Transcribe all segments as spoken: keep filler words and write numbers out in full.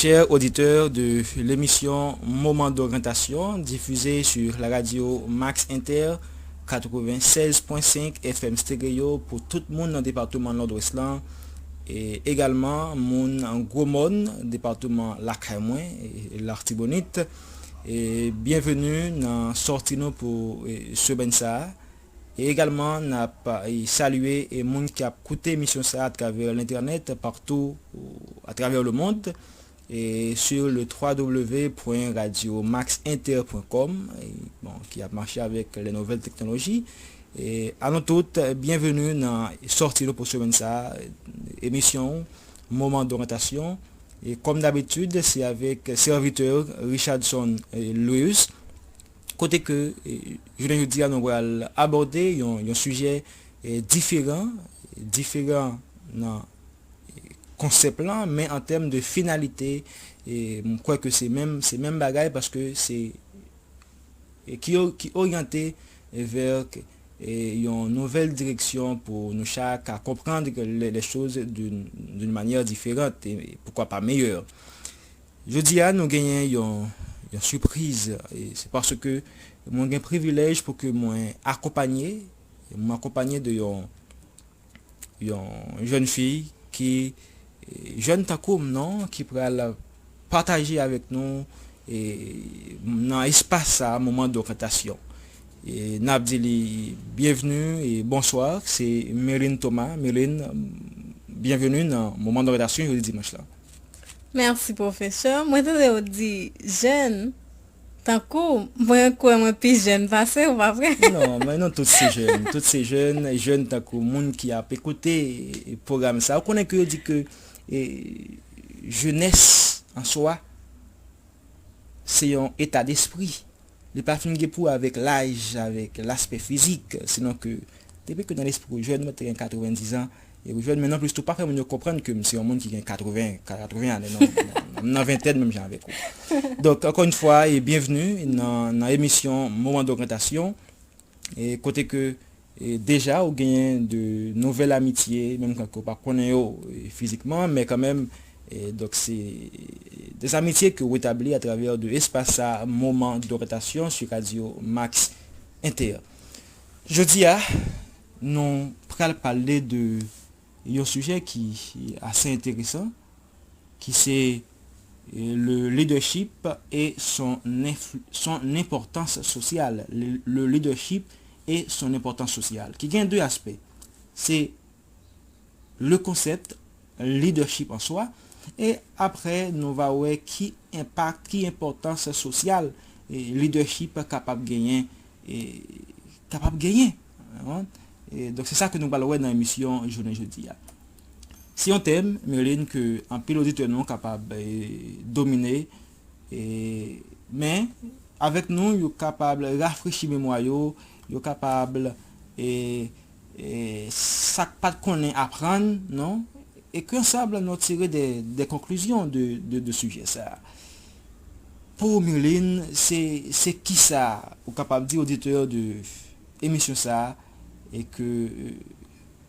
Chers auditeurs de l'émission Moment d'orientation, diffusée sur la radio Max Inter quatre-vingt-seize point cinq F M Stereo pour tout moun nan depatman Nòdwès lan, e egalman moun Gwo Mòn, depatman lakay mwen, e Latibonit. E byenveni nan sòti nou pou, e, semèn sa a. E egalman, n ap, e, salye, e, moun k ap koute emisyon sa a atravè lentènèt, partou, ou, atravè le monde, e sur le w w w point radio max inter point com, e, bon, ki ap mache avèk les nouvelles technologies. E a nou tout, byenveni nan sòti nou pou semèn sa a, emisyon Moment d'orientation. E kòm dabitid, se avèk sèvitè Richardson, e, Louis, kote ke, e, jounen jodi a nou pral abòde yon, yon sijè, e, diferan, diferan nan, e, konsèp lan, men an tèm de finalite, e, m kwè ke se menm, se menm bagay paske se, e, ki o-, ki oryante vè, e, yon nouvèl direksyon pou nou chak a konprann les, les choses d'une, d'une manière différente, e, pourquoi pas meilleure. Jodi a, nou genyen yon, yon sipriz, e se paske mwen gen privilèj pou ke mwen akonpanye, mwen akonpanye de yon, yon jèn fi ki, e, jèn tankou m non, ki pral pataje avèk nou, e, nan espas sa, moman d'orientation. E n ap di li byenveni e bonswa, se Merline Thomas. Merline, byenveni nan moman d'orientation jodi dimanch la. Mèsi, pwofesè. Mwen tande w di jèn. Tankou, mwen kwè mwen pi jèn pase w, pa vre? Non, men nou tout se jèn. Tout se jèn, jèn tankou moun ki ap ekoute, e, pwogram sa. Ou konnen ke yo di ke, e, jenès an swa, se yon eta despri. Li pa fin gen pou avèk laj, avèk laspè fizik, sinon ke depi ke nan lespri w jèn, mwen te gen katrevenndizan, e w jèn, men nonplis tou pa fè moun yo konprann ke m se yon moun ki gen katreven, katreven ane, non, non, m nan ventèn menm jan avèk ou. Donk, ankò yon fwa, e byenveni nan, nan emisyon Moman d'orientation, e kote ke, e deja ou genyen de nouvèl amitye, menm kanke ou pa konnen yo, e fizikman, men kanmenm, e donk se des amitiés ke ou etabli atravè de espas sa, Moman d'orientation sur Radio Max Inter. Jodi a, nou pral pale de yon sijè ki ase enteresan, ki se, e, le leadership et son influ-, son importance sociale. Le, le leadership et son importance sociale. Ki gen de aspè. Se le concept leadership en soi, e apre nou va wè ki enpak, ki enpòtans sosyal, e, leadership kapab genyen, e, kapab genyen. E, donk, se sa ke nou pral wè nan emisyon jounen jodi a. Se yon tèm, Merline, ke anpil oditè nou kapab, e, domine, e, men, avèk nou, yo kapab rafrechi memwa yo, yo kapab, e, e, sa k pa t konnen aprann, non? E ke ansanm, nou tire de, de conclusions de, de, de sijè sa. Pou ou, Merline, se, se kisa ou kapab di oditè de emisyon sa, e ke, e,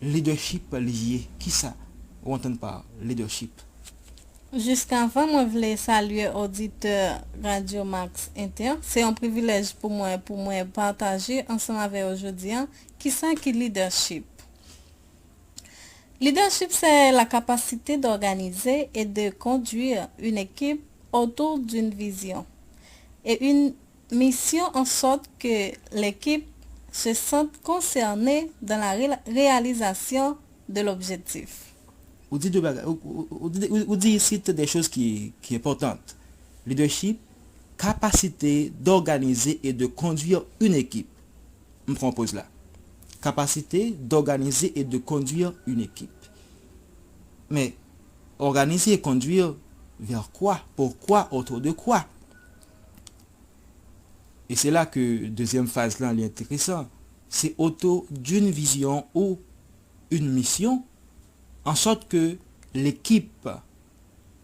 leadership li ye? Kisa ou antann pa leadership? Jiskavan, mwen vle salye oditè Radio Max Inter. Se yon privilèj pou mwen, pou mwen pataje ansanm avè yo jodi a. Kisa ki leadership? Leadership, c'est la capacité d'organiser et de conduire une équipe autour d'une vision et une mission en sorte que l'équipe se sente concernée dans la ré-, réalisation de l'objectif. Ou di de bagay, ou, ou, ou, ou di, ou, ou di isit de choz ki, ki enpòtan. Leadership, capacité d'organiser et de conduire une équipe. M pran poz la. Capacité d'organiser et de conduire une équipe. Mais organiser et conduire vers quoi? Pourquoi? Autour de quoi? E se la ke dezyèm faz lan li enteresan. Se autour d'une vision ou une mission, en sorte que l'équipe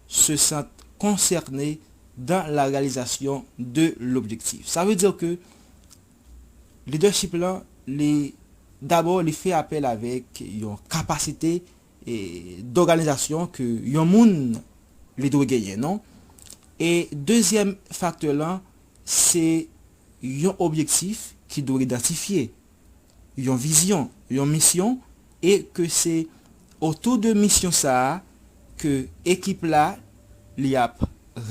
se sente concernée dans la réalisation de l'objectif. Sa vle di ke leadership lan, li, dabò, li fè apèl avèk yon kapasite, e, d'organisation ke yon moun li dwe genyen, non? E dezyèm faktè lan, se yon objektif ki dwe idantifye, yon vizyon, yon misyon, e ke se otou de misyon sa a ke ekip la li ap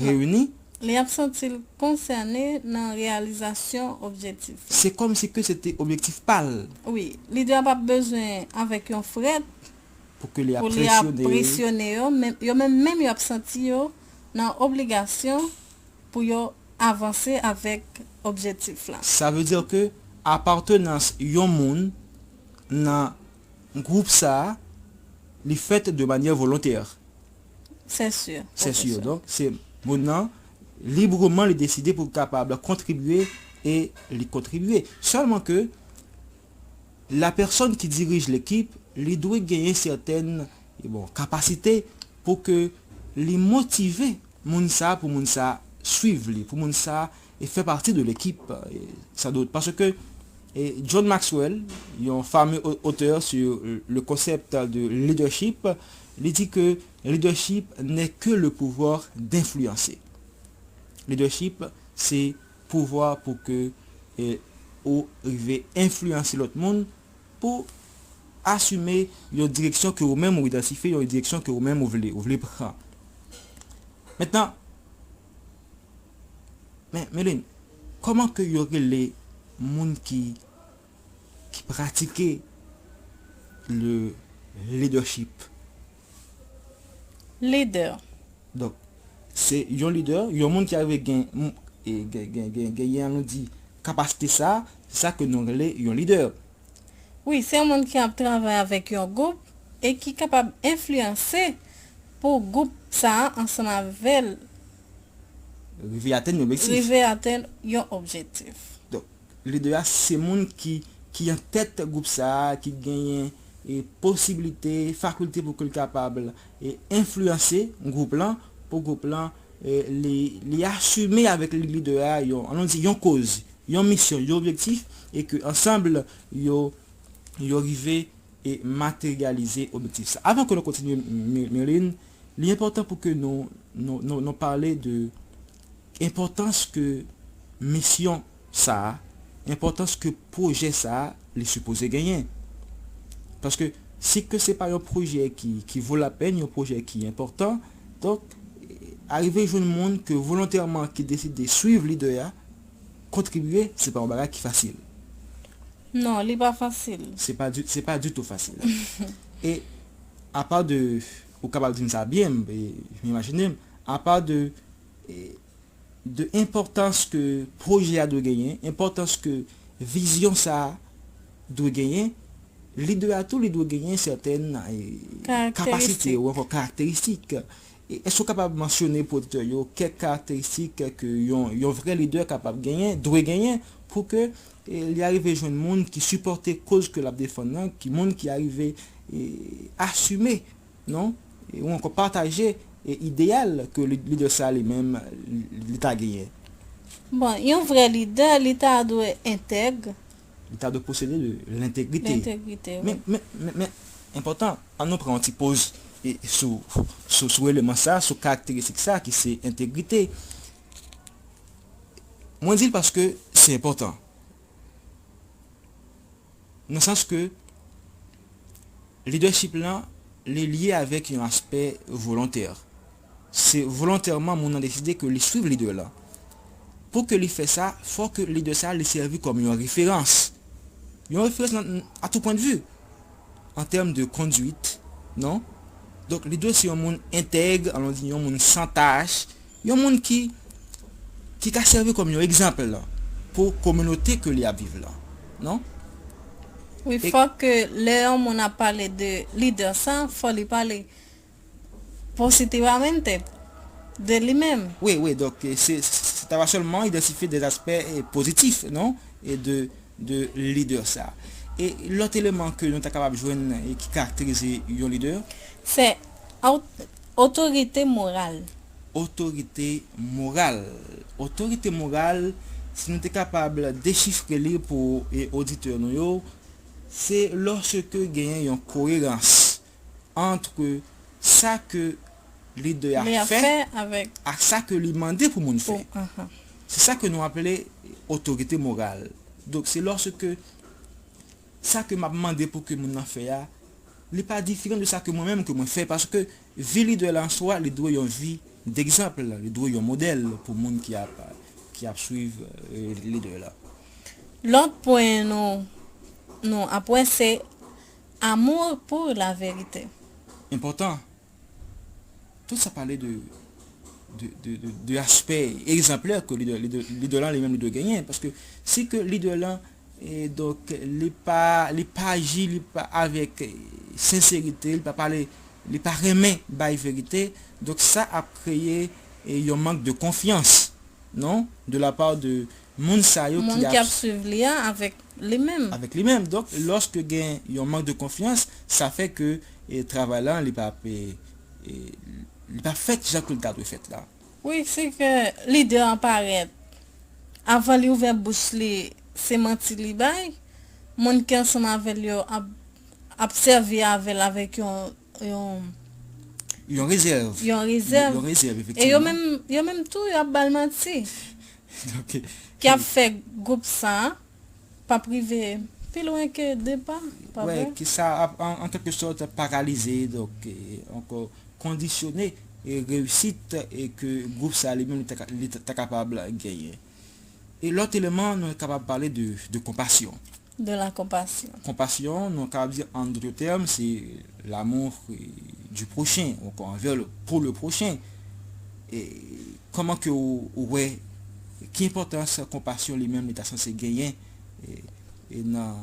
reyini. Li ap santi l konsène nan reyalizasyon objektif. Se kòmsi ke se te objektif pa l. Wi, lidè a p ap bezwen avèk yon frèt pou ke li ap pou li ap presyone. Presyone yo, men, yo menm, menm yo ap santi yo nan obligasyon pou yo avanse avèk objektif la. Sa vle di ke apartenans yon moun nan gwoup sa a, li fèt de manyè volontè. C'est sûr, c'est sûr. Professeur. Donk, se moun nan, libreman, li deside pou l kapab kontribye e li kontribye. Sèlman ke la personne qui dirige l'équipe, li dwe genyen sètèn, bon, kapasite pou ke li motive moun sa, pou moun sa swiv li, pou moun sa e fè pati de l'équipe, e, sans doute. Parce que, e, John Maxwell, yon fameux au- auteur sur le concept de leadership, li di ke leadership n'est que le pouvoir d'influencer. Leadership, se pouvwa pou ke, e, ou rive enfliyanse lòt moun pou asime yon direksyon ke ou menm ou idantifye, yon direksyon ke ou menm ou vle, ou vle pran. Mentnan, men, Merline, kòman ke yo rele moun ki, ki pratike le leadership? Lidè. Donk, se yon lidè, yon moun ki arive gen, m- e, gen, gen, gen, genyen, nou di, kapasite sa, se sa ke nou rele yon lidè. Wi, se yon moun ki ap travay avèk yon gwoup e ki kapab enfliyanse pou gwoup sa a ansanm avè l rive atenn yon objektif. Rive atenn yon objektif. Donk, lidè a se moun ki, ki an tèt gwoup sa a, ki genyen, e, posiblite, fakilte pou ke l kapab, e, enfliyanse gwoup lan, pou gwoup lan, e, li, li asime avèk li lidè a yon, ann di, yon koz, yon misyon, yon objektif, e ke ansanm yo, yo rive e materyalize objektif sa. Avan ke nou kontinye, Mi- Merline, li enpòtan pou ke nou, nou, nou, nou pale de enpòtans ke misyon sa a, enpòtans ke pwojè sa a, li sipoze genyen. Paske si ke se pa yon pwojè ki, ki vo lapèn, yon pwojè ki enpòtan, donk, e, arive jwenn moun ke volontèman ki deside swiv lidè a, kontribye, se pa yon bagay ki fasil. Non, li pa fasil. Se pa di, se pa ditou fasil. E apa de, ou kapab di m sa byen, m, e, m imajine m, apa de, e, de enpòtans ke pwojè a dwe genyen, enpòtans ke vizyon sa a dwe genyen, lidè a tou li dwe genyen sètèn, e, kapasite ou ankò karakteristik. E èske w kapab mansyone pou oditè yo kèk karakteristik ke yon, yon vrè lidè kapab genyen, dwe genyen, pou ke, e, li arive jwenn moun ki sipòte koz ke l ap defann nan, ki moun ki arive, e, asime, non? E, ou ankò pataje, e, ideyal ke li- lidè sa li menm li, li ta genyen? Bon, yon vrè lidè, li ta dwe entèg. Li ta dwe posede de lentegrite. Lentegrite, wi. Men, men, men, men, enpòtan, ann nou pran yon ti poz, e, sou, sou, sou eleman sa, sou karakteristik sa ki se entegrite. Mwen di l paske se enpòtan. Nan sans ke lidèchip lan, li lye avèk yon aspè volontè. Se volontèman moun nan deside ke li swiv lidè lan. Pou ke li fè sa, fò ke lidè sa li sèvi kòm yon referans. Yon referans nan, à tout point de vue. An tèm de kondwit, non? Donk, li dwe se yon moun entèg, alon di yon moun san tach, yon moun ki, ki ka sèvi kòm yon egzanp pou kominote ke li ap viv lan, non? Wi, e fò ke lè yon moun ap pale de lidè sa, fò li pale positivamente de li menm. Wi, wi, donk, e, se, se, se ta va sèlman idantifye de aspè, e, pozitif, non? E de, de lidè sa. E lòt eleman ke nou ta kapab jwenn e ki karakterize yon lidè? Se aw- otorite moral. Otorite moral. Otorite moral, si nou te kapab dechifre li pou, e, oditè nou yo, se lòske genyen yon koerans ant sa ke lidè a fè ak sa ke li mande pou moun fè. Se sa ke nou aple otorite moral. Donk, se lòske sa ke m ap mande pou ke moun nan fè a, li pa diferan de sa ke mwen menm ke mwen fè, paske vi lidè la an swa, li dwe yon vi degzanp, li dwe yon modèl pou moun ki ap, ki ap swiv, e, lidè la. Lòt pwen nou, nou ap wè, se amour pour la vérité. Enpòtan. Tout sa pale de, de, de, de, de aspè egzanplè ke lidè, lidè, lidè lan li menm li dwe genyen. Paske si ke lidè lan, e, donk, li pa, li pa aji, li pa avèk, e, senserite, li pa pale, li pa renmen bay verite, donk sa ap kreye, e, yon mank de konfyans, non? De la part de moun sa yo ki ap swiv li a avèk li menm. Avèk li menm. Donk, lòske gen yon mank de konfyans, sa fè ke, e, travay lan, li pa, e, e, li pa fèt jan ke li ta dwe fèt la. Wi, se ke lidè an parèt. Avan li ouvè bouch li, se manti li bay. Moun ki ansanm avè l yo ap, ap sèvi avè l avèk yon, yon, yon rezèv. Yon rezèv. Yon rezèv, efektivman. E yo menm, yo menm tou, yo ap ba l manti. Donk, ki ap fè gwoup sa a p ap rive pi lwen ke depa, pa vre? Wè, ki sa ap, an, an kèlke sòt, paralize, donk, e, ankò kondisyone, e, reyisit, e, ke gwoup sa a li menm li ta ka, li ta, ta kapab genyen. E lòt eleman, nou kapab pale de, de konpasyon. De la compassion. Konpasyon, nou kapab di, an dòt tèm, se l'amour, e, du prochain, ou ankò envè le, pour le prochain. E kòman ke ou, ou wè, ki enpòtans konpasyon li menm li ta sanse genyen, e, e nan,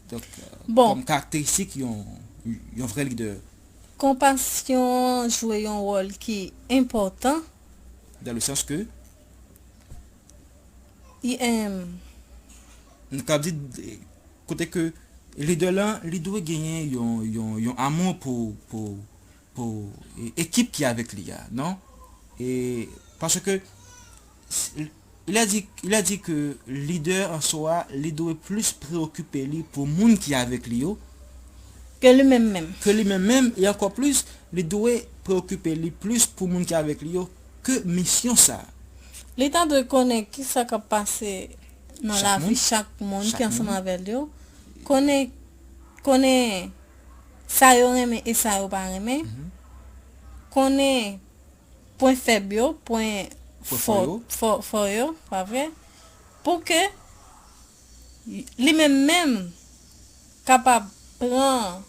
donk, e, kòm karakteristik yon, yon vrè lidè? Konpasyon jwe yon wòl ki enpòtan. Dans le sens que I, em, nou ka di, e, kote ke lidè lan, li dwe genyen yon, yon, yon amou pou, pou, pou, e, ekip ki avèk li a, non? E, paske, s-, il a dit, il a dit que lidè an swa, li dwe plis preokipe li pou moun ki avèk li yo, ke li menm menm. Ke li menm menm, e ankò plis, li dwe preokipe li plis pou moun ki avèk li yo ke misyon sa a. Li ta dwe konnen ki sa k ap pase nan lavi chak moun ki ansanm avè l yo. Konnen, konnen sa yo renmen e sa yo pa renmen. Konnen pwen fèb yo, pwen fò, fò, fò yo, pa vre? Pou ke li menm menm kapab pran,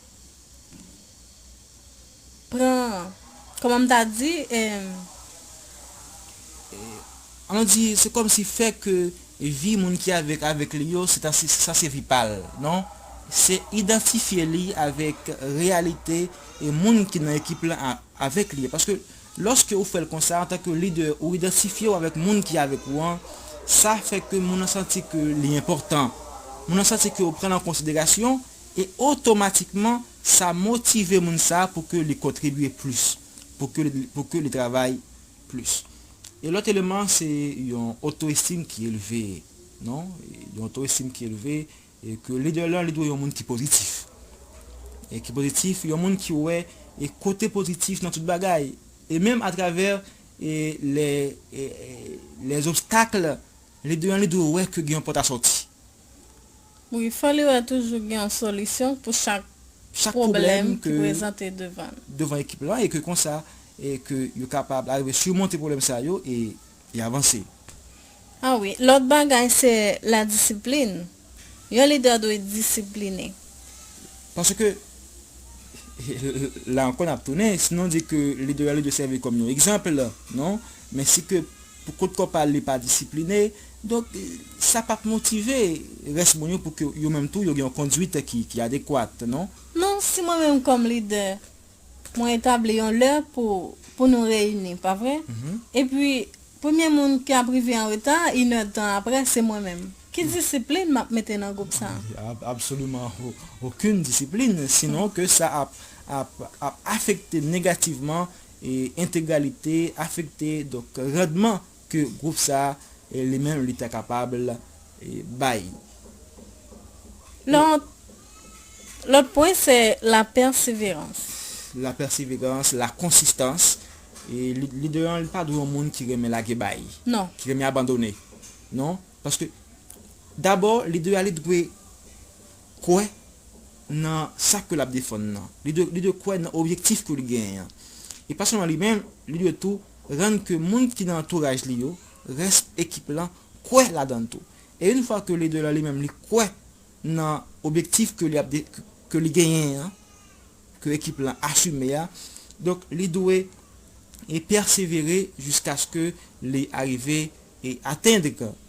pran, kòman m ta di, em, e, ann di, se kòmsi fè ke vi moun ki avèk, avèk li yo, se ta, se, sa se vi pa l, non? Se idantifye li avèk reyalite e moun ki nan ekip lan a, avèk li. Paske lòske ou fè l konsa, antanke lidè, ou idantifye w avèk moun ki avèk ou an, sa fè ke moun nan santi ke li enpòtan. Moun nan santi ke ou pran l an konsiderasyon, e otomatikman, sa motive moun sa a pou ke li kontribye plis, pou ke li, pou ke li travay plis. E lòt eleman, se yon oto-estim ki elve, non? Yon oto-estim ki elve, e ke lidè lan, li dwe yon moun ki pozitif. E ki pozitif, yon moun ki wè e kote pozitif nan tout bagay. E menm atravè, e, lè, e, e, lè zobstak, lidè lan, li dwe wè ke gen yon pòt a sòti. Wi, fò li wè toujou gen yon solisyon pou chak pwoblèm ki prezante devan l. Devan ekip lan, e ke konsa, e ke yo kapab arive simonte pwoblèm sa yo e, e avanse. A wi, lòt bagay se la disiplin. Yon lidè dwe disipline. Paske, la ankò n ap tounen, si nou di ke lidè a, li dwe sèvi kòm yon egzanp, non? Men si ke pou kont kò pa l, li pa disipline, donk, sa p ap motive rès moun yo pou ke yo menm tou, yo gen yon konduit ki, ki adekwat, non? Non, si mwen menm kòm lidè, mwen etabli yon lè pou, pou nou reyini, pa vre? Epi, premye moun ki ap rive an reta, inèdtan apre, se mwen menm. Ki disiplin m ap mete nan gwoup sa a? Ab-, absoliman o-, okenn disiplin, sinon ke sa ap, ap, ap afekte negativman, e, entegralite, afekte, donk, randman ke gwoup sa a, e, li menm, li ta kapab, e, bay. Lòt, lòt pwen, se la pèseverans. la pèseverans, la konsistans. E li- lidè an, li pa dwe yon moun ki renmen lage bay, Non. Ki renmen abandone. Non? Paske, dabò, lidè a, li dwe kwè nan sa ke l ap defann nan. Li dwe, li dwe kwè nan objektif ke li genyen an. E pa sèlman li menm, li dwe tou rann ke moun ki nan antouraj li yo, rès ekip lan, kwè ladan l tou. E yon fwa ke lidè lan li menm, li kwè nan objektif ke li ap de- ke li genyen an, ke ekip lan asime a, donk, li dwe e pèsevere jiskaske li arive e atenn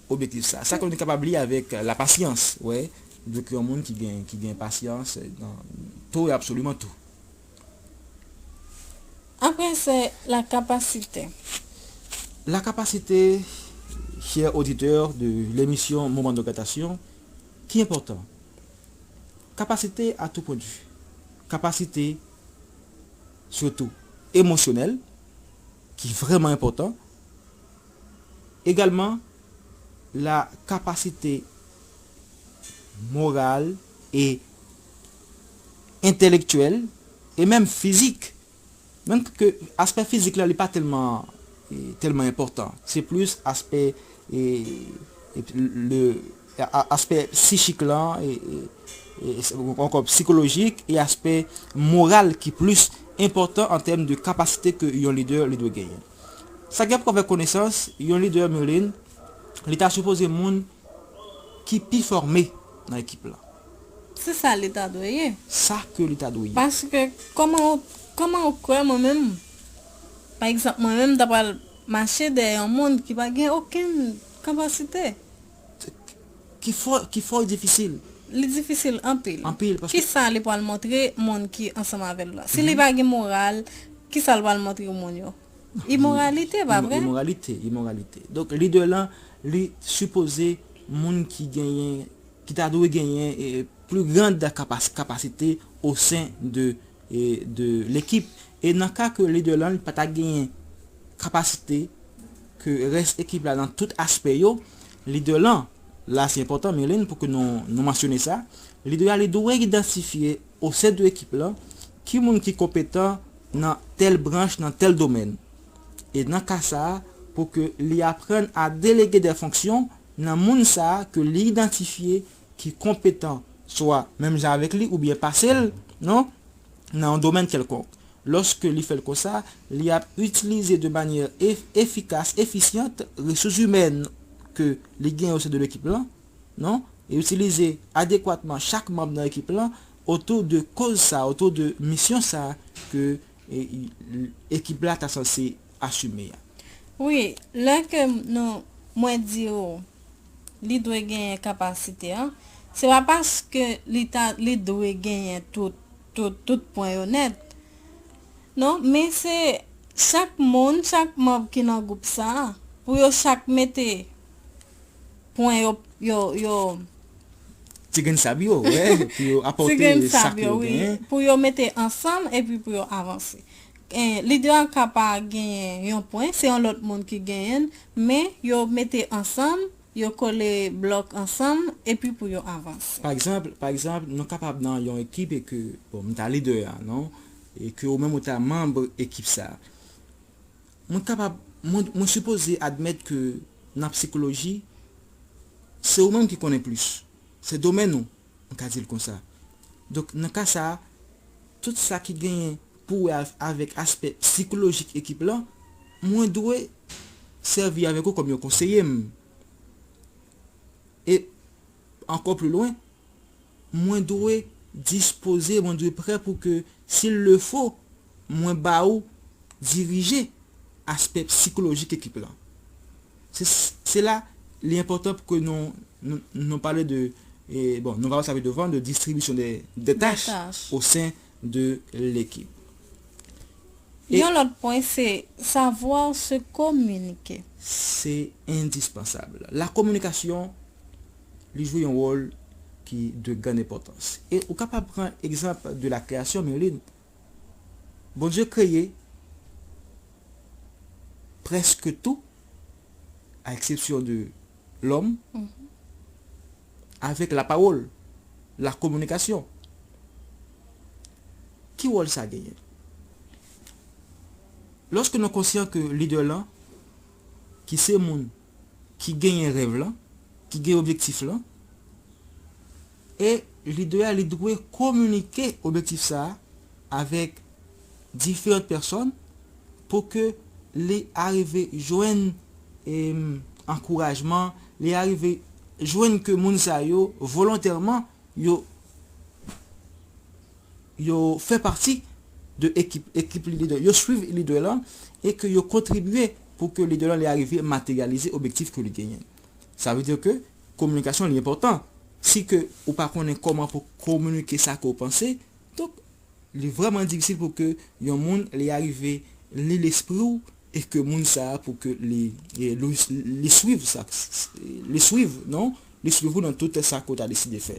objektif sa. Sa ke nou kapab li avèk la pasyans, wè. Donk, yon moun ki gen, ki gen pasyans nan tou e absoliman tou. Après, c'est la capacité. La capacité, chers auditeurs de l'émission Moment de Gratation, ki enpòtan. Kapasite à tout point de vue. Kapasite, sitou, emosyonèl, ki vrèman enpòtan. Egalman, la kapasite moral e entèlektyèl e menm fizik. Menm ke aspè fizik la, li pa tèlman, eh, tèlman enpòtan. Se plis aspè, eh, eh, le, a- aspè sichik lan, e, e, e, ankò sikolojik, e aspè moral ki plis enpòtan an tèm de kapasite ke yon lidè li dwe genyen. Sa gen pou wè avèk konesans, yon lidè, Mirlin, li ta sipoze moun ki pi fòme nan ekip lan. Se sa li ta dwe ye. Sa ke li ta dwe ye. Paske, kòman ou, kòman ou kwè mwen menm, pa egzanp, mwen menm, m ta pral mache dèyè yon moun ki pa gen okenn kapasite? Ki fò, ki fò difisil. Li difisil anpil. Anpil, paske Kisa li pral montre moun ki ansanm avè l la? Si li pa gen moral, kisa l pral montre moun yo? Imoralite, pa vre? Imoralite, imoralite. Donk, lidè lan, li sipoze moun ki genyen, ki ta dwe genyen, e, pli grand kapas- kapasite o sen de, e, de lekip. E nan ka ke lidè lan, li pa ta genyen kapasite ke rès ekip la nan tout aspè yo, lidè lan, la se enpòtan, Mirlin, pou ke nou, nou mansyone sa, lidè a, li dwe idantifye o sen de ekip lan ki moun ki konpetan nan tèl branch, nan tèl domèn. E nan ka sa a, pou ke li aprann a delege de fonksyon nan moun sa a ke li idantifye ki konpetan, swa menm jan avèk li oubyen pase l, non, nan yon domèn kèlkonk. Lòske li fè l konsa, li ap itilize de manyè ef- efikas, efisyan, resous imèn ke li genyen o sen de lekip lan, non, e itilize adekwatman chak manm nan ekip lan otou de koz sa, otou de misyon sa ke, e, i- ekip la ta sanse asime a. Wi, lè ke nou, mwen di w, li dwe genyen kapasite an, se pa paske li ta, li dwe genyen tout, tout, tout pwen yo nèt. Non, men se chak moun, chak manm ki nan gwoup sa a, pou yo chak mete pwen yo, yo, yo Ti grenn sab yo, wè, pou yo ti apòte grenn sa sab ke yo, yo wi, genyen. Pou yo mete ansanm epi pou yo avanse. Eh, lidè a ka pa genyen yon pwen, se yon lòt moun ki genyen l, men yo mete ansanm, yo kole blòk ansanm, epi pou yo avanse. Pa egzanp, pa egzanp, nou kapab nan yon ekip e ke, bon, m ta lidè a, non? E ke ou menm ou ta manm ekip sa. Mwen kapab, mwen, mwen sipoze admèt ke nan psikoloji, se ou menm ki konnen plis. Se domèn ou, m ka di l konsa. Donk, nan ka sa a, tout sa ki genyen pou wè av- avèk aspè psikolojik ekip lan, mwen dwe sèvi avèk ou kòm yon konseye m. E ankò pli lwen, mwen dwe dispoze, mwen dwe prè pou ke, s'il le faut, mwen ba ou dirije aspè psikolojik ekip lan. Se, se la, li enpòtan pou ke nou, nou, nou pale de, e, bon, nou va sèvi devan de distribisyon de, de tach tach. O sen de lekip. E- Yon lòt pwen, se savoir se communiquer. Se endispansab. La kominikasyon, li jwe yon wòl ki de gran enpòtans. E ou kapab pran egzanp de la kreyasyon, Mirlin. Bondye kreye prèske tou, a eksepsyon de lòm, avèk la pawòl, la kominikasyon. Ki wòl sa genyen? Lòske nou konsyan ke lidè lan, ki se moun ki genyen rèv lan, ki gen objektif lan, e lidè a, li dwe kominike objektif sa a avèk diferan pèsòn pou ke li arive jwenn, em, ankourajman, li arive jwenn ke moun sa yo volontèman yo, yo fè pati de ekip, ekip lidè, yo swiv lidè lan e ke yo kontribye pou ke lidè lan li arive materyalize objektif ke li genyen. Sa vle di ke kominikasyon li enpòtan. Si ke ou pa konnen kòman pou kominike sa ke w panse, donk li vrèman difisil pou ke yon moun li arive li lespri w e ke moun sa a pou ke li, e, li, li swiv sa, li swiv, non, li swiv ou nan tout sa ke w ta deside fè.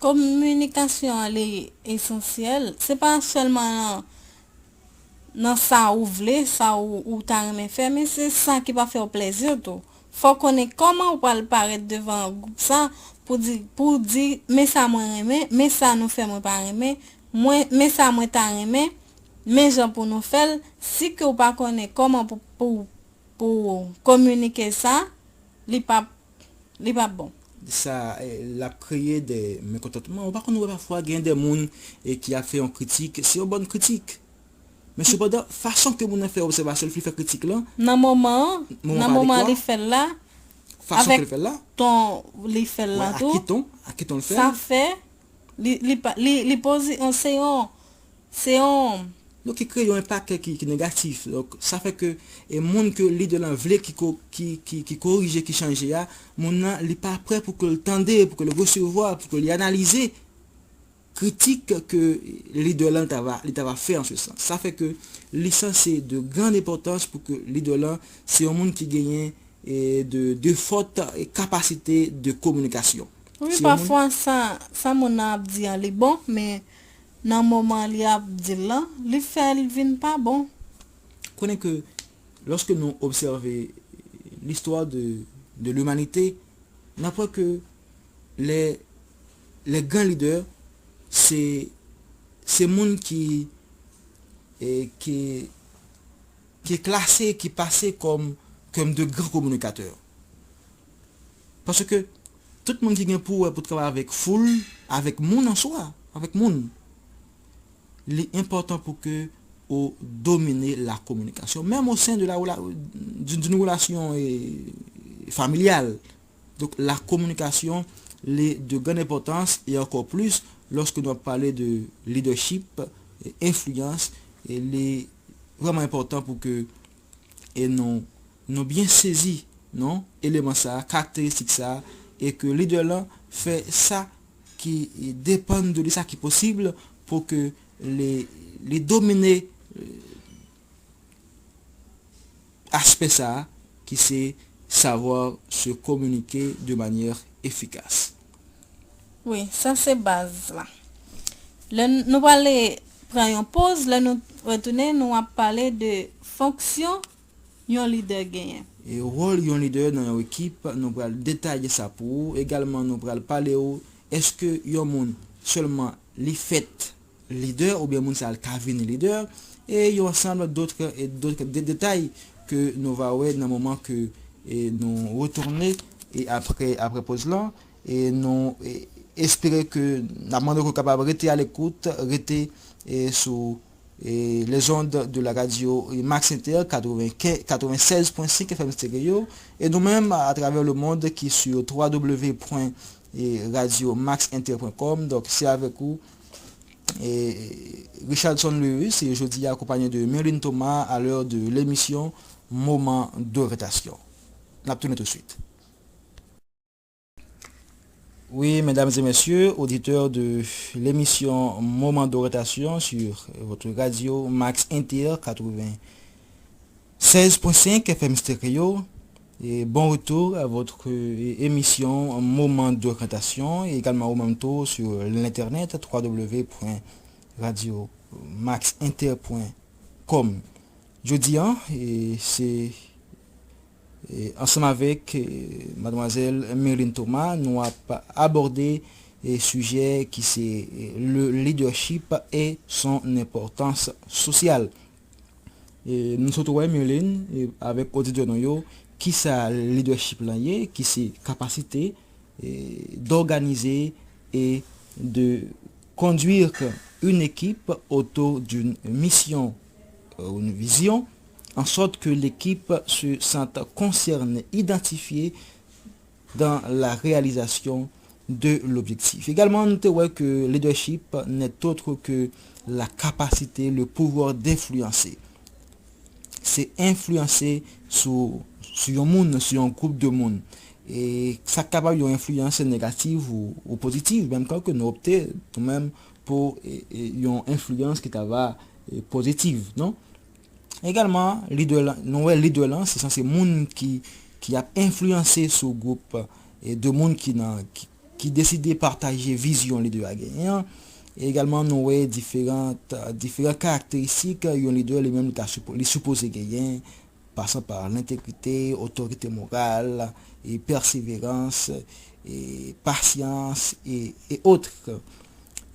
Kominikasyon an li esansyèl, se pa sèlman nan, nan sa ou vle, sa ou, ou ta renmen fè, men se sa ki pa fè w plèzi tou. Fò w konnen kòman w pral parèt devan gwoup sa pou di, pou di, men sa mwen renmen, men sa nou fè mwen pa renmen, mwen, men sa mwen ta renmen, men jan pou nou fè l, si ke w pa konnen kòman pou, pou, pou kominike sa, li p ap, li p ap bon. Sa, eh, l ap kreye de mekontantman. Ou pa konn wè pafwa gen de moun, eh, ki ap fè yon kritik, se yon bòn kritik. Men sepandan, fason ke moun nan fè obsèvasyon l, li fè kritik lan, nan moman an, moman nan pa moman adekwa, li fè l la, fason ke avèk l fè l la, ton li fè l la tou, a ki ton, a ki ton l fè l, sa fè, li, li pa, li, li poze, se yon, se yon, donk, ki kreye yon enpak ki, ki negatif. Donk, sa fè ke, e, moun ke lidè lan vle ki ko-, ki, ki, ki korije, ki chanje a, moun nan, li pa prè pou ke l tande, pou ke l resevwa, pou ke li analize kritik ke lidè lan ta va, li ta va fè an se sans. Sa fè ke li sanse de grann enpòtans pou ke lidè lan se yon moun ki genyen, e, de, de fòt, e, kapasite de kominikasyon. Wi, se yon moun pafwa sa, sa moun nan ap di an li bon, men nan moman li ap di l lan, li fè l vin pa bon. Konnen ke lòske nou obsève listwa de, de limanite, n ap wè ke lè, lè gran lidè, se, se moun ki, e, ki, ki klase, ki pase kòm, kòm de gran kominikatè. Paske tout moun ki gen pou wè pou travay avèk foul, avèk moun an swa, avèk moun, li enpòtan pou ke ou domine la kominikasyon. Menm o sen de la rela-, d'une, d'une relation, eh, familiale. Donk, la kominikasyon, li de grande importance et encore plus lorsque nou ap pale de leadership, eh, enfliyans, e li vrèman enpòtan pou ke, e nou, nou byen sezi, non, eleman sa, karakteristik sa, e ke lidè lan fè sa ki depann de li, sa ki posib pou ke li, li domine, eh, aspè sa a, ki se savoir se communiquer de manière efficace. Wi, sa se baz la. Lè n-, nou prale pran yon poz, lè nou retounen, nou ap pale de fonksyon yon lidè genyen. E wòl yon lidè nan yon ekip, nou pral detaye sa pou ou. Egalman, nou pral pale ou, èske yon moun sèlman li fèt lidè oubyen moun sa a l ka vin lidè, e yon ansanm dòt, e dòt de-, detay ke nou va wè nan moman ke, e, nou retounen, e, apre, apre poz lan, e nou, e, espere ke n ap mande ke w kapab rete alekout, rete, e, sou, e, les ondes de la radio, e, Max Inter, quatre-vingt-quinze, quatre-vingt-seize point cinq F M Stereo, e nou menm atravè le monde ki sou trois W point radio max inter point com. Donk, se avèk ou, e, Richardson Lewis, e jodi a akonpanye de Merlin Thomas à l'heure de l'émission Moment d'orientation. N ap tounen touswit. Oui, mesdames et messieurs, auditeurs de l'émission Moment d'orientation sur votre radio Max Inter quatre-vingts seize point cinq F M Stereo. Et bon retour à votre, euh, émission Moment d'orientation, et également au même tour sur l'internet trois W point radio max inter point com. Jodi a, e, se, e, ansanm avèk, e, madmwazèl Merlin Thomas, nou ap abòde, e, sijè ki se, e, le leadership et son importance sociale. E nou sot wè, Mirline, e avèk oditè nou yo, kisa lidèchip lan ye, ki se kapasite, e, d'organiser et de conduire une équipe autour d'une mission, euh, une vision, en sorte que l'équipe se sente concernée, identifiée dans la réalisation de l'objectif. Également, nou te wè ke leadership n'est autre que la capacité, le pouvoir d'influencer. Se enfliyanse sou, sou yon moun, sou yon gwoup de moun. E sa kapab yon enfliyans negatif ou, ou pozitif, menm kan ke nou opte, nou menm, pou, e, e, yon enfliyans ki ta va, e, pozitif, non? Egalman, lidè lan, nou wè lidè lan, se sanse moun ki, ki ap enfliyanse sou gwoup, e, de moun ki nan, ki, ki deside pataje vizyon lidè a genyen an. E egalman, nou wè diferan, diferan karakteristik yon lidè li menm li ta sipo-, li sipoze genyen, pasan pa lentegrite, otorite moral, e pèseverans, e pasyans, e, e otre.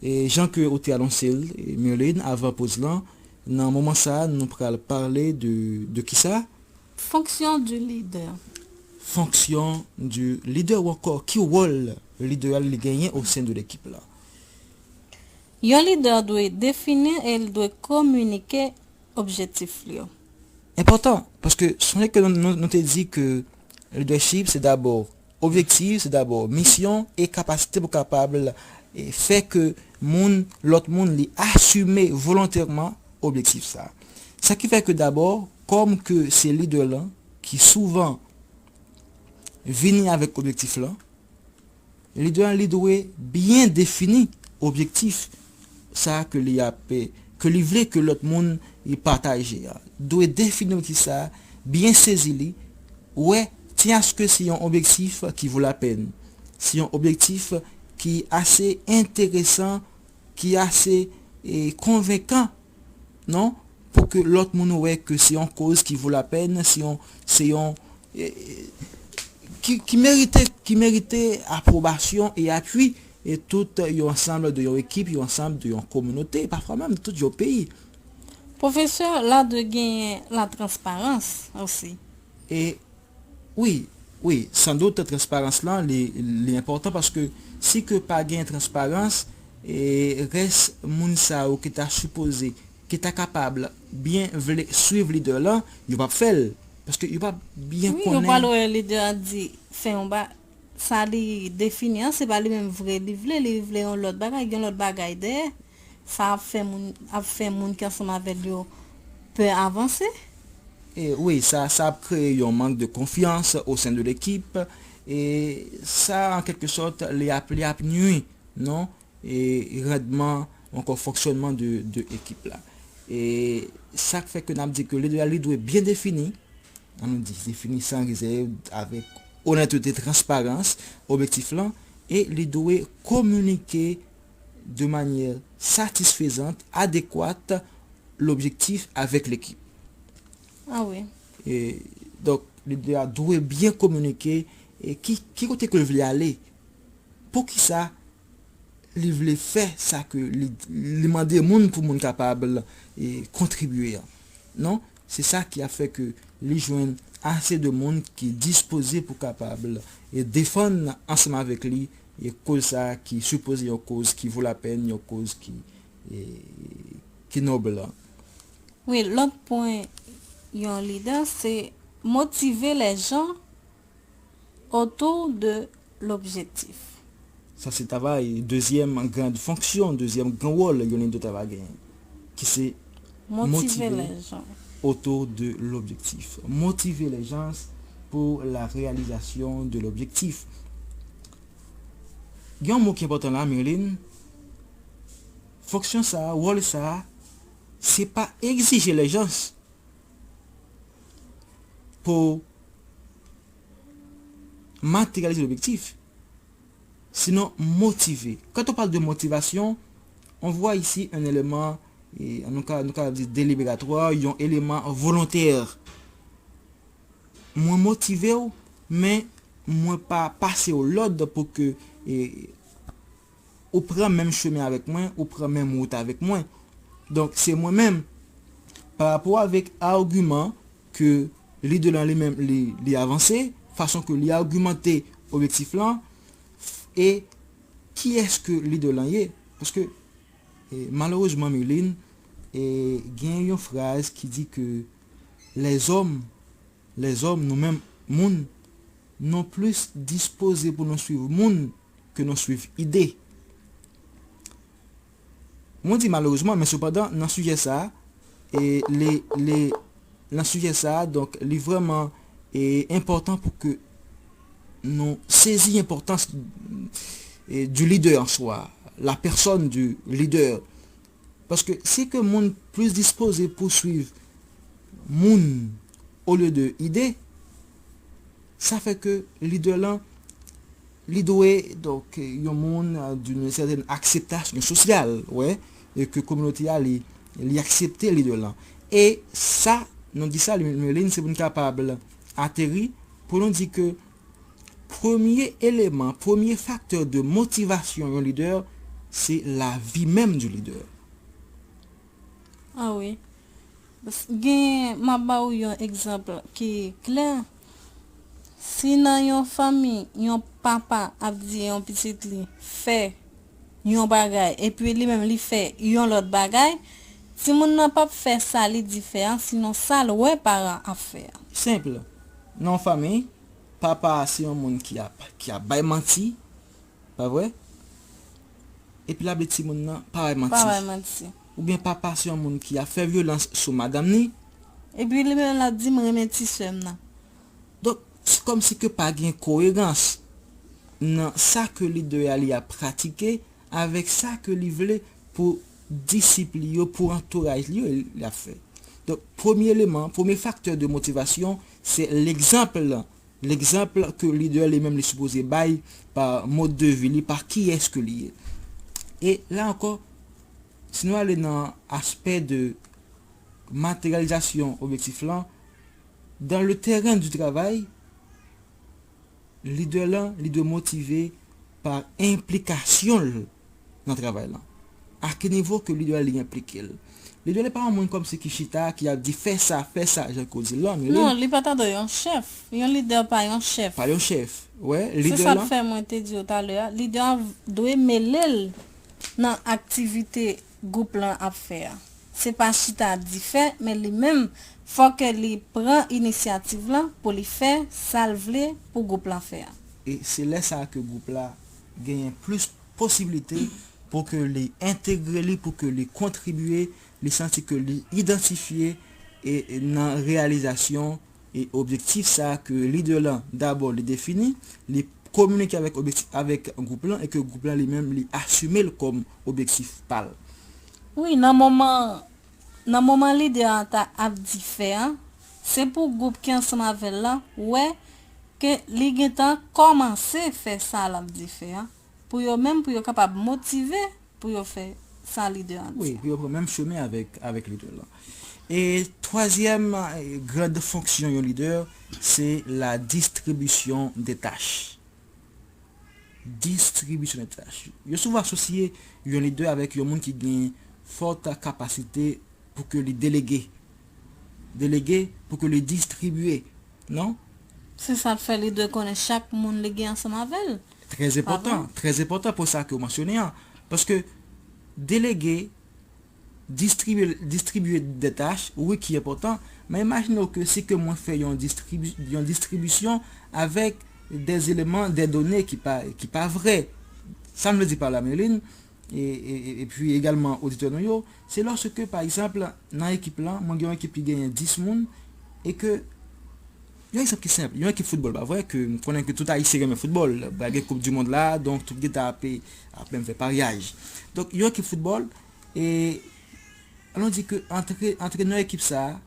E jan ke ou te anonse l, e, Mirline, avan poz lan, nan moman sa a, nou pral pale de, de kisa? Fonction du leader. Fonction du leader ou ankò ki wòl lidè a li genyen au sein de l'équipe la? Yon lidè dwe defini e l dwe kominike objektif li yo. Enpòtan, paske sonje ke nou, nou, nou te di ke leadership se dabò objektif, se dabò misyon e kapasite pou kapab, e, fè ke moun, lòt moun, li asime volontèman objektif sa. Sa ki fè ke dabò, kòm ke se lidè lan ki souvan vini avèk objektif lan, lidè lan li dwe byen defini objektif sa ke li ap, ke li vle ke lòt moun li pataje a. Dwe defini objektif sa, byen sezi li, wè, tyen aske se yon objektif ki vo lapèn. Se yon objektif ki ase enteresan, ki ase, e, konvenkan, non? Pou ke lòt moun wè ke se yon koz ki vo lapèn, se yon, se yon, e, e, ki, ki merite, ki merite apwobasyon e apui, e tout yon ansanm de yon ekip, yon ansanm de yon kominote, pafwa menm tout yon peyi. Pwofesè, la dwe genyen la transparans osi. E wi, wi, sandout transparans lan, li, li enpòtan paske si ke pa gen transparans, e rès moun sa yo ki ta sipoze, ki ta kapab byen vle swiv lidè lan, yo p ap fè l. Paske yo p ap byen konnen. Wi, yo pral wè lidè a di fè yon ba, sa li defini an, se pa li menm vre li vle, li vle yon lòt bagay, gen lòt bagay dèyè. Sa ap fè moun, ap fè moun ki ansanm avè l yo pè avanse. E wi, sa, sa ap kreye yon mank de konfyans au sein de l'équipe. E sa, an kèlke sòt, li ap, li ap nwi, non? E randman, ankò fonksyònman de, de ekip la. E sa k fè ke n ap di ke lidè a, li dwe byen defini, an nou di, defini san rezèv, avèk onètete, transparans, objektif lan, e li dwe kominike de manyè satisfezant, adekwat, lobjektif avèk lekip. Ah wi. E, donk, lidè a dwe byen kominike, e ki, ki kote ke l vle ale, poukisa li vle fè sa ke li, li mande moun pou moun kapab, e, kontribye an. Non? Se sa ki ap fè ke li jwenn ase de moun ki dispoze pou kapab, e, defann ansanm avèk li, e, koz sa a ki sipoze yon koz ki vo lapèn, yon koz ki, e, ki nòb lan. Wi, lòt pwen yon lidè, se motive lè jan autour de l'objectif. Sa se travay, dezyèm grand fonksyon, dezyèm gran wòl yon lidè ta va genyen, ki se motive lè jan autour de l'objectif. Motive lè jan pour la réalisation de l'objectif. Gen yon mo ki enpòtan la, Mirline. Fonksyon sa a, wòl sa a, se pa egzije lè jan pou matérialiser l'objectif, sinon motiver. Quand on parle de motivation, on voit ici un élément, e, nou ka, nou ka di délibératoire, yon eleman volontè. Mwen motive w, men mwen pa pase w lòd pou ke, e, ou pran menm chemen avèk mwen, ou pran menm wout avèk mwen. Donk, se mwen menm. Pa rapò avèk agiman ke lidè lan li menm li, li avanse, fason ke li agimante objektif lan, e kiyès ke lidè lan ye. Paske, e, malerezman, Mirline, e, gen yon fraz ki di ke lèzòm, lèzòm, nou menm, moun, nou plis dispoze pou nou swiv moun ke nou swiv ide. Mwen di malerezman, men sepandan, nan sijè sa a, e, li, li, nan sijè sa a, donk, li vrèman, e, enpòtan pou ke nou sezi enpòtans, e, du leader en soi, la personne du leader. Paske si ke moun plis dispoze pou swiv moun olye de ide, sa fè ke lidè lan, li dwe, donk, yon moun, euh, d'une certaine acceptation sociale, wè, e ke kominote a, li, li aksepte lidè lan. E sa, nou di sa, Mirline, se pou n kapab ateri, pou nou di ke premye eleman, premye faktè de motivasyon yon lidè, se lavi menm du leader. Ah wi. Gen, m ap ba ou yon egzanp ki klè. Si nan yon fanmi, yon papa ap di yon pitit li fè yon bagay, epi li menm li fè yon lòt bagay, timoun nan p ap fè sa li di fè an, sinon sa l wè paran ap fè an. Senp. Nan yon fanmi, papa a se yon moun ki ap, ki ap bay manti, pa vre? Epi l ap di timoun nan pa bay manti. Pa bay manti. Oubyen papa se yon moun ki ap fè vyolans sou madanm ni. Epi li menm l ap di m renmen ti sè m nan. Donk, se kòmsi ke pa gen koerans nan sa ke lidè a li ap pratike avèk sa ke li vle pou disip li yo, pou antouraj li yo, li ap fè. Donk, premye eleman, premye faktè de motivasyon, se legzanp lan. Legzanp ke lidè li menm li sipoze bay pa mòd de vi li, pa kiyès ke li ye. E la ankò, si nou ale nan aspè de materyalizasyon objektif lan, dans le terrain du travail, lidè lan, li dwe motive pa enplikasyon l nan travay lan. A ki nivo ke lidè li enplike l? Lidè li pa yon moun kòmsi ki chita, ki ap di fè sa, fè sa, jan ke w di l lan, men li. Non, li pa ta dwe yon chèf. Yon lidè pa yon chèf. Pa yon chèf. Wè, lidè lan. Se sa k fè mwen te di w talè a, lidè an dwe mele l nan aktivite gwoup lan ap fè a. Se pa chita di fè, men li menm, fò ke li pran inisyativ lan pou li fè sa l vle pou gwoup lan fè a. E se lè sa a ke gwoup la genyen plis posiblite pou ke li entegre li, pou ke li kontribye, li santi ke li idantifye e, e nan reyalizasyon e objektif sa a ke lidè lan dabò li defini, li kominike avèk objektif, avèk gwoup lan e ke gwoup lan li menm li asime l kòm objektif pa l. Wi, nan moman, nan moman lidè an ta ap di fè an, se pou gwoup ki ansanm avè l lan wè ke li gentan kòmanse fè sa l ap di fè an, pou yo menm, pou yo kapab motive pou yo fè sa lidè an di. Wi, pou yo pran menm chemen avèk, avèk lidè lan. E twazyèm, e, grand fonksyon yon lidè, se la distribution des tâches. Distribution des tâches. Yo souvan asosye yon lidè avèk yon moun ki gen fòt kapasite pou ke li delege. Delege pou ke li distribiye, non? Se sa k fè li dwe konnen chak moun li gen ansanm avè l. Trè enpòtan, trè enpòtan pou sa ke w mansyone an. Paske delege, distribye, distribye de tach, wi ki enpòtan, men imajine w ke si ke mwen fè yon distribi, yon distribisyon avèk de eleman, de done ki pa, ki pa vrè. Sa m vle di pa la, Merline, e, e, e, epi egalman oditè nou yo, se lòske, pa egzanp, nan ekip lan, mwen gen yon ekip ki genyen dis moun, e ke, yon egzanp ki senp, yon ekip foutbòl, pa vre, ke m konnen ke tout Ayisyen renmen foutbòl, pral gen koup di mond la, donk tout gentan ap, ap menm fè paryaj. Donk, yon ekip foutbòl, e, alon di ke antre, antrenè ekip sa a,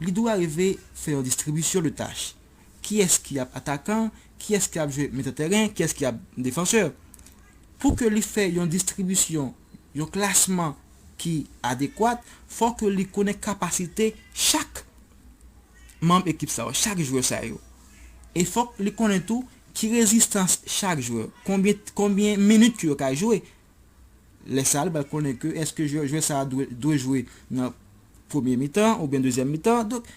li dwe rive fè yon distribisyon de tach. Kiyès ki ap atakan, kiyès ki ap jwe mitan tèren, kiyès ki ap defansè. Pou ke li fè yon distribisyon, yon klasman ki adekwat, fò ke li konnen kapasite chak manm ekip sa yo, chak jwè sa yo. E fòk li konnen tou ki rezistans chak jwè, konbyen, konbyen minit ke yo ka jwe. Lè sa a, li pral konnen ke èske jwè, jwè sa a dwe, dwe jwe nan premye mitan oubyen dezyèm mitan. Donk,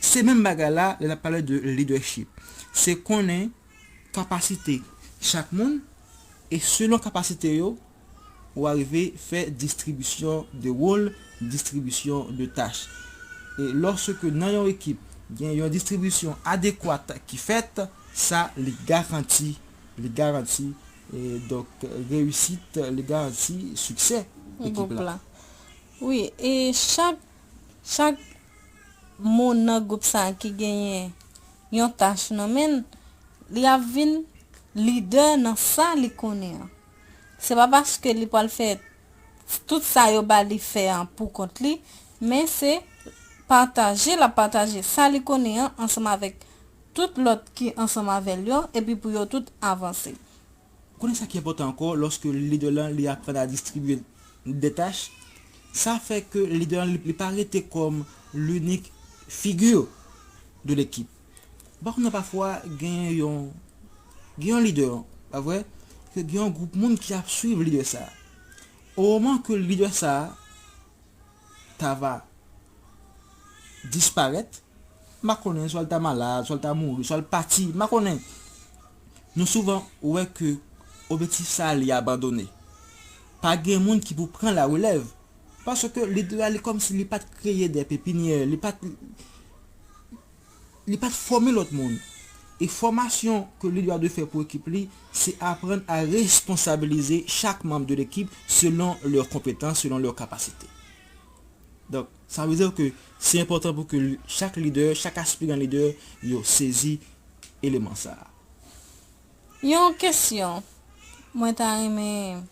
se menm bagay la, lè n ap pale de leadership. Se konnen kapasite chak moun, e selon kapasite yo, ou arive fè distribisyon de wòl, distribisyon de tach. E lòske nan yon ekip, gen yon distribisyon adekwat ki fèt, sa li garanti, li garanti, e donk, reyisit, li garanti siksè ekip la. Wi, e chak, chak moun nan gwoup sa ki genyen yon tach nan men l, li ap vin lidè nan sa li konnen an. Se pa paske li pral fè tout sa yo ba li fè an pou kont li, men se pataje, l ap pataje sa li konnen an ansanm avèk tout lòt ki ansanm avè l yo, epi pou yo tout avanse. Ou konnen sa ki enpòtan ankò, lòske lidè lan li aprann a distribye de tach, sa fè ke lidè lan li, li pa rete kòm linik figi de lekip. Ou pa konnen pafwa gen yon, gen yon lidè, pa vre? Ke gen yon gwoup moun ki ap swiv lidè sa. O moman ke lidè sa ta va disparèt, m pa konnen, swa l ta malad, swa l ta mouri, swa l pati, m pa konnen. Nou souvan wè ke objektif sa a li abandone. Pa gen moun ki pou pran larelèv. Paske lidè a li kòmsi li pa t kreye de pepinyè, li pa t, li pa t fòme lòt moun. E fòmasyon ke lidè a dwe fè pou ekip li, se aprann a responsabilize chak manm de lekip selon lè konpetans, selon lè kapasite. Donk, sa vle di ke se enpòtan pou ke chak lidè, chak aspiran lidè, yo sezi eleman sa a. Yon kesyon mwen ta renmen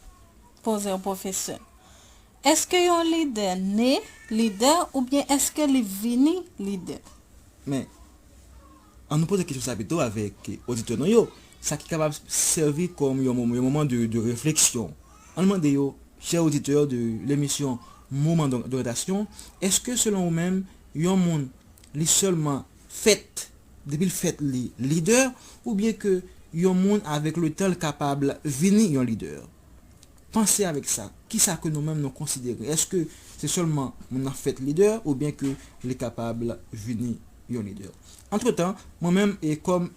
poze w, pwofesè. Èske yon lidè ne lidè oubyen èske li vini lidè? Men, ann nou poze kesyon sa pito avèk oditè nou yo, sa ki kapab sèvi kòm yon moman, yon moman de, de refleksyon. Ann mande yo, chè oditè de lemisyon Moman d'Oryantasyon, èske selon ou menm, yon moun li sèlman fèt, depi l fèt li lidè, oubyen ke yon moun avèk letan l kapab vini yon lidè? Panse avèk sa. Kisa ke nou menm nou konsidere? Èske se sèlman moun nan fèt lidè oubyen ke li kapab vini yon lidè? Antretan, mwen menm, e kòm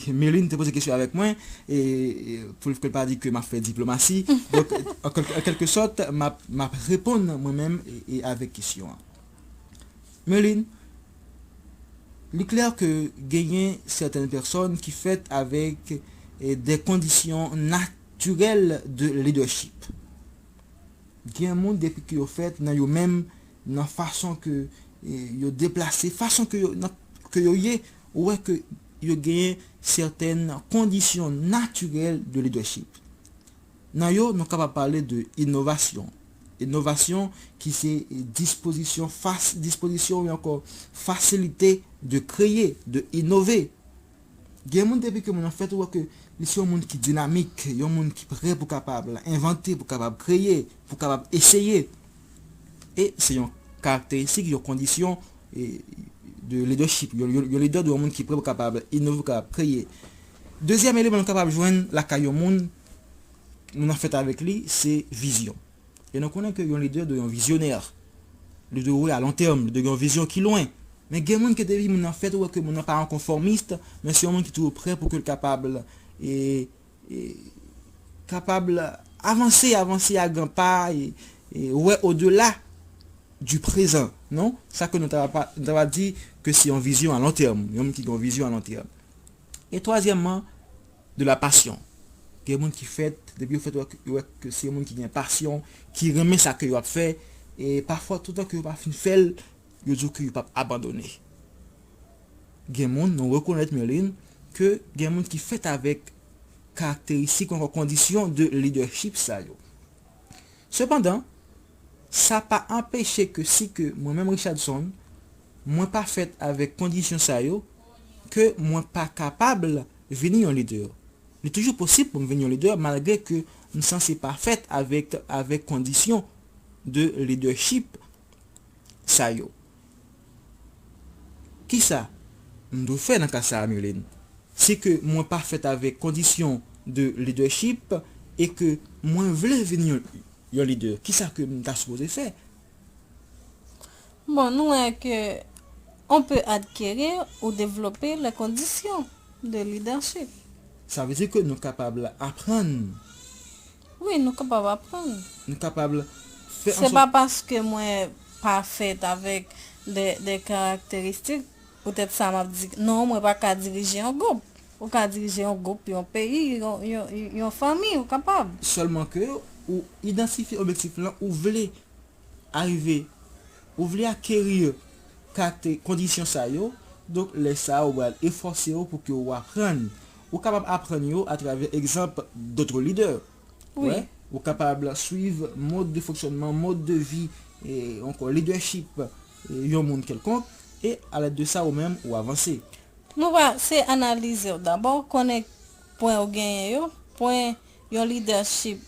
Merline te poze kesyon avèk mwen, e, e pou ke l pa di ke m ap fè diplomasi, donk, an kèlke, an kèlke sòt, m ap, m ap reponn mwen menm e, e avèk kesyon an. Merline, li klè ke genyen sètèn pèsòn ki fèt avèk, e, de kondisyon natirèl de lidèchip. Gen moun, depi ke yo fèt, nan yo menm, nan fason ke, e, yo deplase, fason ke yo, nan, ke yo ye, ou wè ke yo genyen sètèn kondisyon natirèl de lidèchip. Nan yo, nou kapab pale de inovasyon. Inovasyon ki se, e, dispozisyon, fas, dispozisyon oubyen ankò fasilite de kreye, de inove. Gen moun, depi ke moun nan fèt, ou wè ke li se yon moun ki dinamik, yon moun ki prè pou kapab envante, pou kapab kreye, pou kapab eseye. E se yon karakteristik, yon kondisyon, e, de lidèchip. Yon, yon, yon lidè dwe yon moun ki prè pou kapab inove, pou kapab kreye. Dezyèm eleman nou kapab jwenn lakay yon moun, moun nan fèt avèk li, se vizyon. E nou konnen ke yon lidè dwe yon vizyonè. Li dwe wè a lon tèm, li dwe gen yon vizyon ki lwen. Men gen moun ke depi moun nan fèt, ou wè ke moun nan pa yon konfòmis, men se yon moun ki toujou prè pou ke l kapab, e, e, kapab avanse, avanse a gran pa, e, e wè odela du prezan, non? Sa ke nou ta va, nou ta va di ke se yon vizyon a lon tèm, yon moun ki gen yon vizyon a lon tèm. E twazyèmman, de la passion. Gen moun ki fèt, depi yo fèt, yo wè, yo wè ke se moun ki gen pasyon, ki renmen sa ke yo ap fè, e pafwa, toutan ke yo pa fin fè l, yo di w ke yo p ap abandone. Gen moun, nou rekonèt, Merline, ke gen moun ki fèt avèk karakteristik ou ankò kondisyon de lidèchip sa yo. Sepandan, sa pa anpeche ke si ke mwen menm Richardson, mwen pa fèt avèk kondisyon sa yo, ke mwen pa kapab vini yon lidè. Li toujou posib pou m vin yon lidè, malgre ke m sanse pa fèt avèk, avèk kondisyon de lidèchip sa yo. Kisa m dwe fè nan ka sa a, Merline? Si ke mwen pa fèt avèk kondisyon de lidèchip e ke mwen vle vin yon, yon lidè, kisa ke m ta sipoze fè? Bon, nou wè ke on peut acquérir ou développer les conditions de leadership. Sa vle di ke nou kapab aprann. Wi, nou kapab aprann. Nou kapab fè Se pa paske mwen pa fèt avèk de, de karakteristik, poutèt sa m ap di, non, mwen pa ka dirije yon gwoup. Ou ka dirije yon gwoup, yon peyi, yon, yon, yon fanmi, ou kapab. Sèlman ke ou idantifye objektif lan, ou vle arive, ou vle akeri karakte, kondisyon sa yo, donk lè sa a ou pral efòse w pou ke w aprann. Ou kapab aprann yo atravè egzanp dòt lidè. Wi. Wè, ou kapab swiv mòd de fonksyònman, mòd de vi, e, ankò leadership, e, yon moun kèlkonk, e alèd de sa ou menm ou avanse. Nou va se analize w dabò, konnen pwen ou genyen yo, pwen yon leadership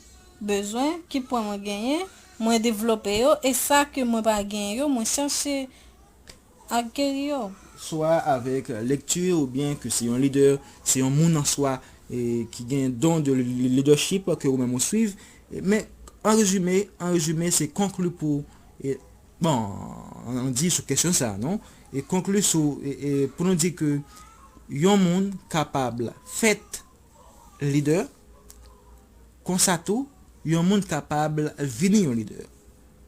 bezwen, ki pwen mwen genyen, mwen devlope yo, e sa ke mwen pa genyen yo, mwen chache akeri yo. Swa avèk lekti oubyen ke se yon lidè, se yon moun an swa, e, ki gen don de leadership ke ou menm ou swiv. E, men, an rezime, an rezime, se konkli pou, e, bon, an di sou kesyon sa, non? E konkli sou, e, e, pou nou di ke yon moun kapab fèt lidè, konsa tou, yon moun kapab vini yon lidè.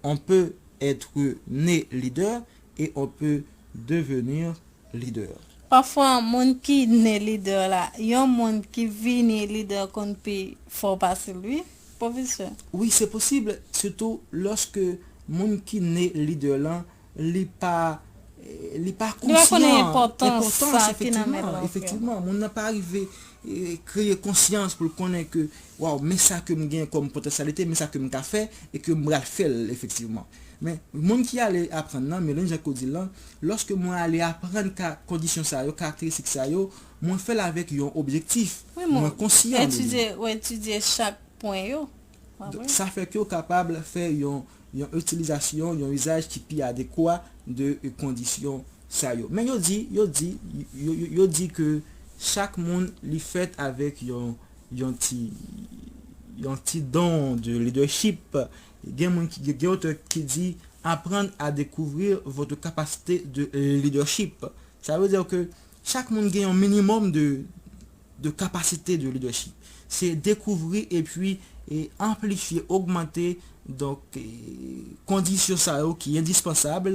On peut être né leader et on peut devenir leader. Pafwa, moun ki ne lidè la, yon moun ki vini lidè konn pi fò pase l, wi, pwofesè. Wi, se posib, sitou lòske moun ki ne lidè lan, li pa, eh, li pa Li pa konnen konsyan enpòtans enpòtans, sa ki nan men l efektivman, ankò. Efektivman, moun nan pa rive, eh, kreye konsyans pou l konnen ke, waw, men sa ke m gen kòm potansyalite, men sa ke m ka fè, e ke m pral fè l efektivman. Men, moun ki ale aprann nan, Merlin, jan ke w di l lan, lòske mwen ale aprann ka, kondisyon sa yo, karakteristik sa yo, mwen fè l avèk yon objektif. Wi, mwen mwen konsyan de li. Etidye, ou etidye chak pwen yo. Donk, sa fè ke w kapab fè yon, yon itilizasyon, yon izaj ki pi adekwa de, e, kondisyon sa yo. Men yo di, yo di, yo, yo, yo di ke chak moun li fèt avèk yon, yon ti, yon ti don de leadership. Gen moun ki, gen otè ki di, apprendre à découvrir votre capacité de leadership. Sa vle di ke chak moun gen yon minimòm de, de kapasite de leadership. Se dekouvri epi, e, anplifye, ogmante, donk, e, kondisyon sa yo ki endispansab,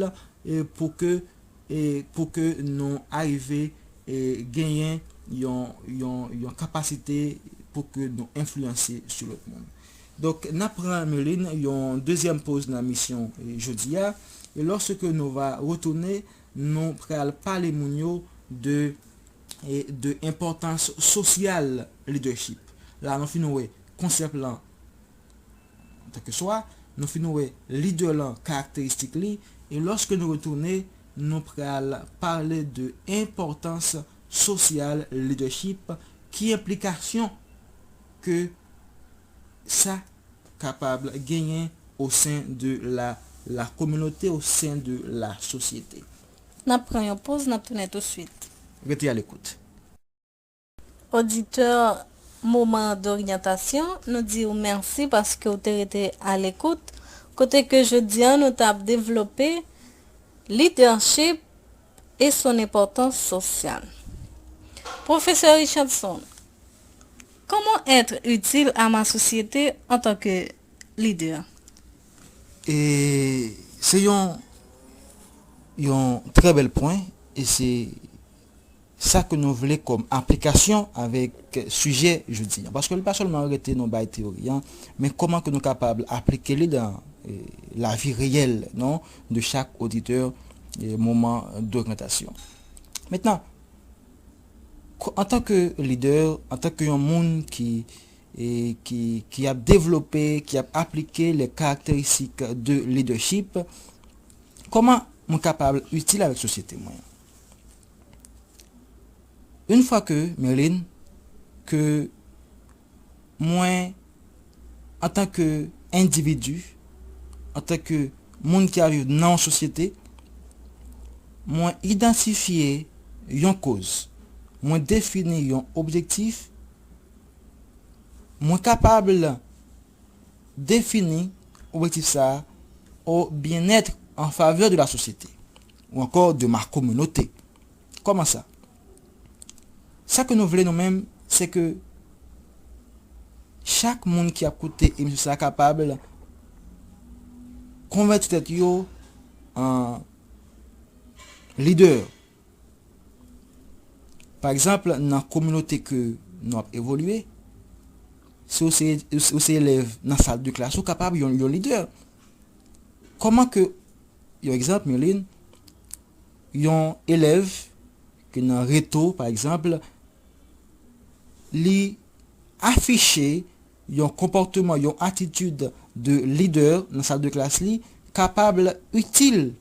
e, pou ke, e, pou ke nou arive, e, genyen yon, yon, yon kapasite pou ke nou enfliyanse sou lòt moun. Donk, n ap pran, Merlin, yon dezyèm poz nan emisyon, e, jodi a. E lòske nou va retounen, nou pral pale moun yo de, e, de enpòtans sosyal leadership. La, nou fin wè konsèp lan antanke swa, nou fin wè lidè lan, karakteristik li, e lòske nou retounen, nou pral pale de enpòtans sosyal leadership, ki enplikasyon ke sa kapab genyen au sein de la, la communauté, au sein de la société. N ap pran yon poz, n ap tounen touswit. Rete à l'écoute. Oditè Moman Doryantasyon, nou di w mèsi paske w te rete alekout, kote ke jodi a nou t ap devlope leadership et son importance sociale. Professeur Richardson, comment être utile à ma société en tant que leader? E se yon, yon trè bèl pwen, e se sa ke nou vle kòm aplikasyon avèk sijè jodi an. Paske li pa sèlman rete nan bay teyori an, men kòman ke nou kapab aplike li nan, e, lavi reyèl, non, de chak oditè, e, Moman Doryantasyon. Mentnan, ko-, antanke lidè, antanke yon moun ki, e, ki, ki ap devlope, ki ap aplike les caractéristiques de leadership, kòman mwen kapab itil avèk sosyete mwen? Yon fwa ke, Merlin, ke mwen, antanke endividi, antanke moun ki ap viv nan yon sosyete, mwen idantifye yon koz, mwen defini yon objektif, mwen kapab defini objektif sa a, au bien-être en faveur de la société ou encore de ma communauté. Kòman sa? Sa ke nou vle nou menm, se ke chak moun ki ap koute emisyon sa kapab konvèti tèt yo an lidè. Pa egzanp, nan kominote ke nou ap evolye, si w se, ou se elèv nan sal de klas, ou kapab yon, yon lidè. Kòman ke, yon egzanp, Merline, yon elèv ke nan reto, pa egzanp, li afiche yon konpòtman, yon atitid de lidè nan sal de klas li, kapab itil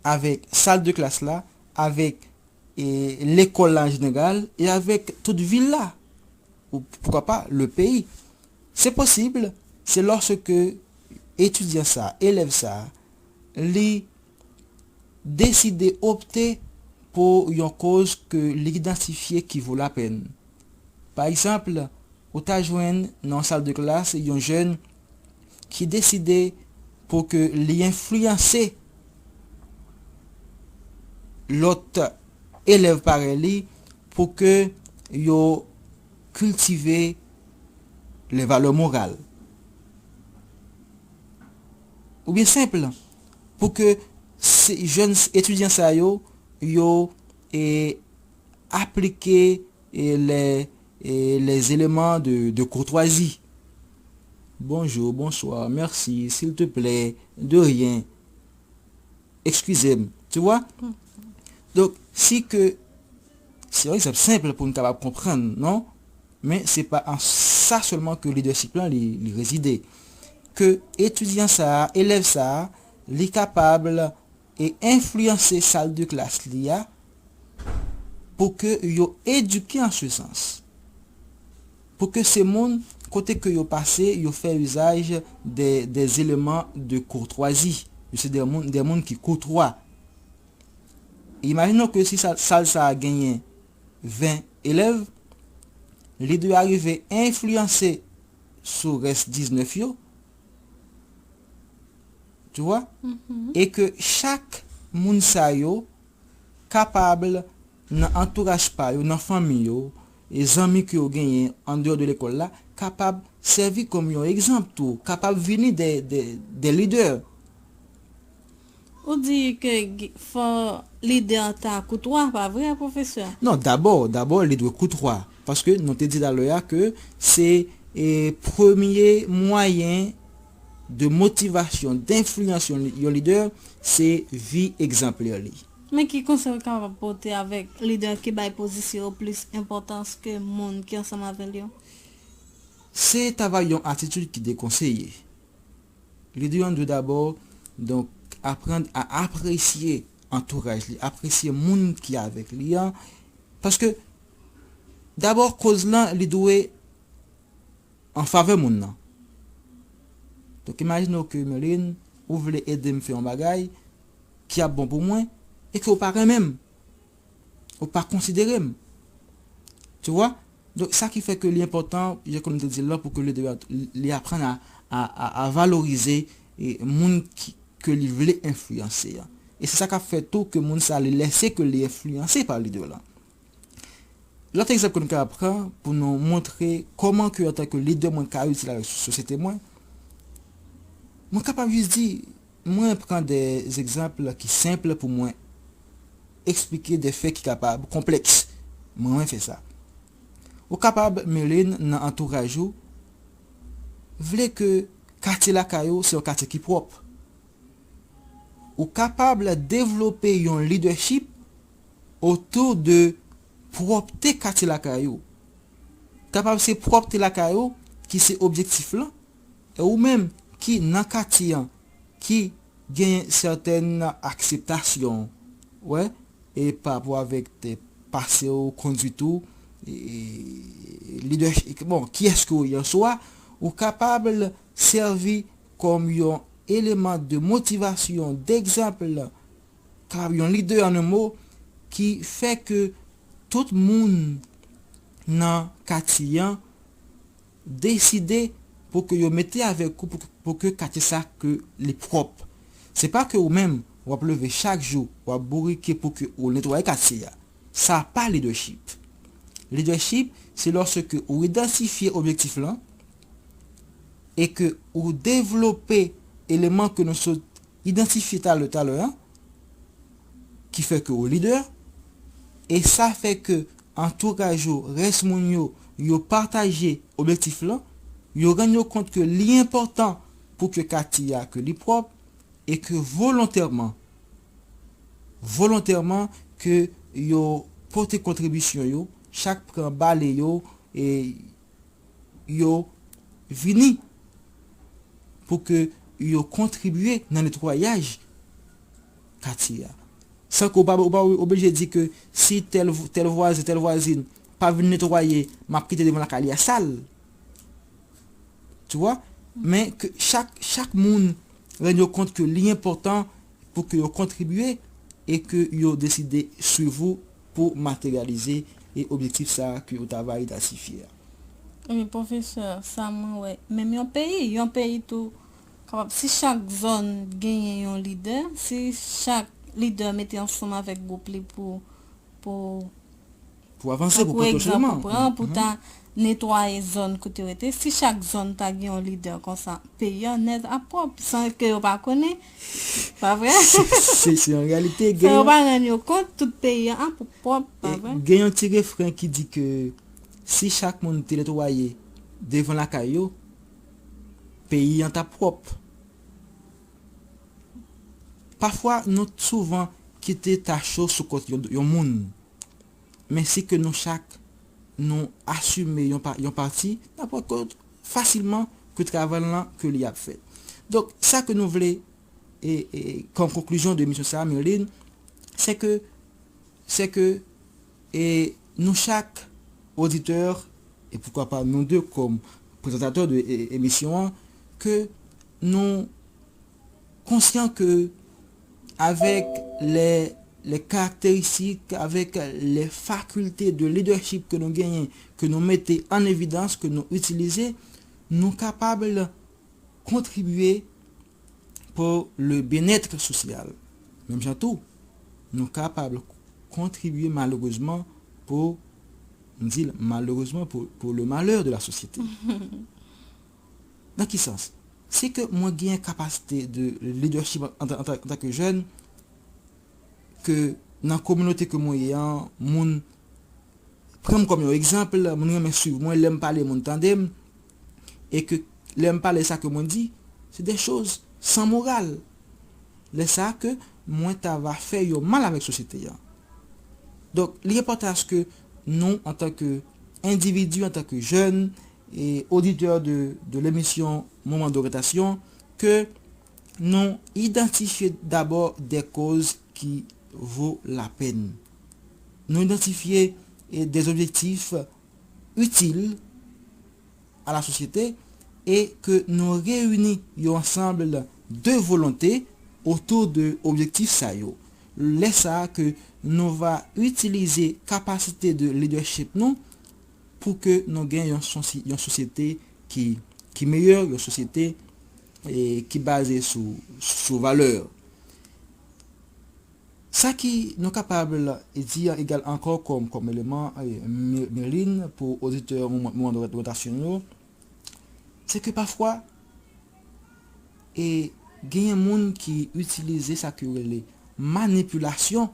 avèk sal de klas la, avèk, e, lekòl la an jeneral, e avèk tout vil la, ou poukwa pa, le peyi. Se posib, se lòske etidyan sa, elèv sa, li deside opte pou yon koz ke li idantifye ki vo lapèn. Pa egzanp, ou ta jwenn nan yon sal de klas yon jèn ki deside pou ke li enfliyanse lòt elèv parèy li pou ke yo kiltive les valeurs morales. Oubyen senp, pou ke se jèn etidyan sa yo, yo, e, aplike, e, les, e, les éléments de, de courtoisie. Bonjour, bonsoir, merci, s'il te plaît, de rien. Excusez-moi, tu vois? Donk, si ke, se yon egzanp senp pou nou kapab konprann, non? Men se pa an sa sèlman ke lidèchip lan li, li rezide. Ke etidyan sa a, elèv sa a, li kapab e enfliyanse sal de klas li a pou ke yo edike an se sans. Pou ke se moun kote ke yo pase, yo fè izaj de, des éléments de courtoisie. Yo se de moun, de moun ki koutwa. Imajine ke si sal, sal sa a genyen ven elèv, li dwe arive enfliyanse sou rès diznèf yo, tu vois? E ke chak moun sa yo kapab, nan antouraj pa yo, nan fanmi yo, e zanmi ke yo genyen andeyò de lekòl la, kapab sèvi kòm yon egzanp tou, kapab vini de, de, de lidè. Ou di ke gi-, fò lidè an ta koutwa, pa vre, pwofesè? Non, dabò, dabò, li dwe koutwa. Paske nou te di talè a ke se, e, premye mwayen de motivasyon, denfliyans yon li-, yon lidè, se vi egzanplè li. Men ki konsèy ou kapab pote avèk lidè ki bay pozisyon yo plis enpòtans ke moun ki ansanm avè l yo? Se travay yon atitid ki dekonseye. Lidè an dwe dabò, donk, aprann a apresye antouraj li, apresye moun ki avèk li an, paske dabò koz lan, li dwe an favè moun nan. Donk, imajine w ke, Merline, ou vle ede m fè yon bagay ki ap bon pou mwen, e ke w pa renmen m, ou pa konsidere m. Tu vois? Donk, sa ki fè ke li enpòtan, jan kòm m te di l lan, pou ke lidè a, li aprann a, a, a, a valorize, e, moun ki, ke li vle enfliyanse an. E se sa k ap fè tou ke moun sa, li lese ke li enfliyanse pa lidè lan. Lòt egzanp ke nou ka pran pou nou montre kòman ke antanke lidè mwen ka itil avèk sosyete mwen, mwen kapab jis di, mwen pran de egzanp ki senp pou mwen eksplike de fè ki kapab konplèks. Mwen, mwen fè sa. Ou kapab, Merline, nan antouraj ou, vle ke katye lakay ou se yon katye ki pwòp. Ou kapab devlope yon lidèchip otou de pwòpte katye lakay ou. Kapab se pwòpte lakay ou ki se objektif lan, e ou menm ki nan katye an, ki gen sètèn akseptasyon, wè, e pa rapò avèk te pase w, kondwit ou, e, e, lidè, bon, kiyès ke w ye an swa, ou kapab sèvi kòm yon eleman de motivasyon, degzanp, kapab yon lidè an en mo, ki fè ke tout moun nan katye an deside pou ke yo mete avèk ou pou, pou ke katye sa ke li pwòp. Se pa ke ou menm, w ap leve chak jou, w ap bourike pou ke ou netwaye katye a. Sa pa lidèchip. Lidèchip, se lòske ou idantifye objektif lan e ke ou devlope eleman ke nou sot idantifye talè, talè a, ki fè ke ou lidè, e sa fè ke antouraj ou, rès moun yo, yo pataje objektif lan, yo rann yo kont ke li enpòtan pou ke katye a, ke li pwòp, e ke volontèman, volontèman ke yo pote kontribisyon yo, chak pran bale yo, e yo vini pou ke yo kontribye nan netwayaj katye a. San ke ou pa, ou pa oblije di ke si tèl, tèl vwazen, tèl vwazin pa vin netwaye, m ap kite devan lakay li a sal. Tu vois? Men ke chak, chak moun rann yo kont ke li enpòtan pou ke yo kontribye e ke yo deside swiv ou pou materyalize e objektif sa a ke ou ta va idantifye a. Ebyen, pwofesè, sa mwen wè, menm yon peyi, yon peyi tou kapab, si chak zòn genyen yon lidè, si chak lidè mete ansanm avèk gwoup li pou, pou Pou avanse, pou pote yon chenjman. Tankou egzanp ou pran, pou ta netwaye zòn kote yo rete, si chak zòn ta gen yon lidè konsa, peyi a nèt ap pwòp, san ke yo pa konnen. Pa vre? Se, se, se yon reyalite. San yo pa rann yo kont, tout peyi a ap pwòp, pa vre? Gen yon ti refren ki di ke si chak moun te netwaye devan lakay yo, peyi an t ap pwòp. Pafwa, nou souvan kite tach yo sou kont yon, yon moun. Men si ke nou chak, nou asime yon, pa, yon pati, n ap wè ke fasilman ke travay lan ke li ap fèt. Donk, sa ke nou vle, e, e, kòm konklizyon de emisyon sa a, Mirline, se ke, se ke, e, nou chak, oditè, e poukwa pa nou de kòm prezantatè de, e, emisyon an, ke nou konsyan ke avèk lè, lè karakteristik, avèk lè fakilte de lidèchip ke nou genyen, ke nou mete an evidans, ke nou itilize, nou kapab kontribye pou le byenèt sosyal. Menm jan tou, nou kapab kontribye malerezman pou, m di l, malerezman pou, pou le malè de la sosyete. Nan ki sans? Se ke mwen gen kapasite de lidèchip an, an, an, antanke jèn, ke nan kominote ke mwen ye an, moun pran m kòm yon egzanp, moun renmen swiv mwen, lè m pale, moun tande m, e ke lè m pale sa ke mwen di, se de choz san moral. Lè sa ke mwen ta va fè yon mal avèk sosyete an. Donk, li enpòtan aske nou, antanke endividi, antanke jèn, e oditè de, de lemisyon Moman Doryantasyon, ke nou idantifye dabò de koz ki vo lapèn. Nou idantifye, e, de objektif itil a la sosyete e ke nou reyini yon ansanm de volonte otou de objektif sa yo. Lè sa a ke nou va itilize kapasite de lidèchip nou pou ke nou gen yon, yon sosyete ki, ki meyè, yon sosyete, e, ki baze sou, sou valè. Sa ki nou kapab di egal ankò kòm, kòm eleman, e, Mirline, pou oditè Moman Doryantasyon yo, se ke pafwa, e, genyen moun ki itilize sa ke yo rele manipilasyon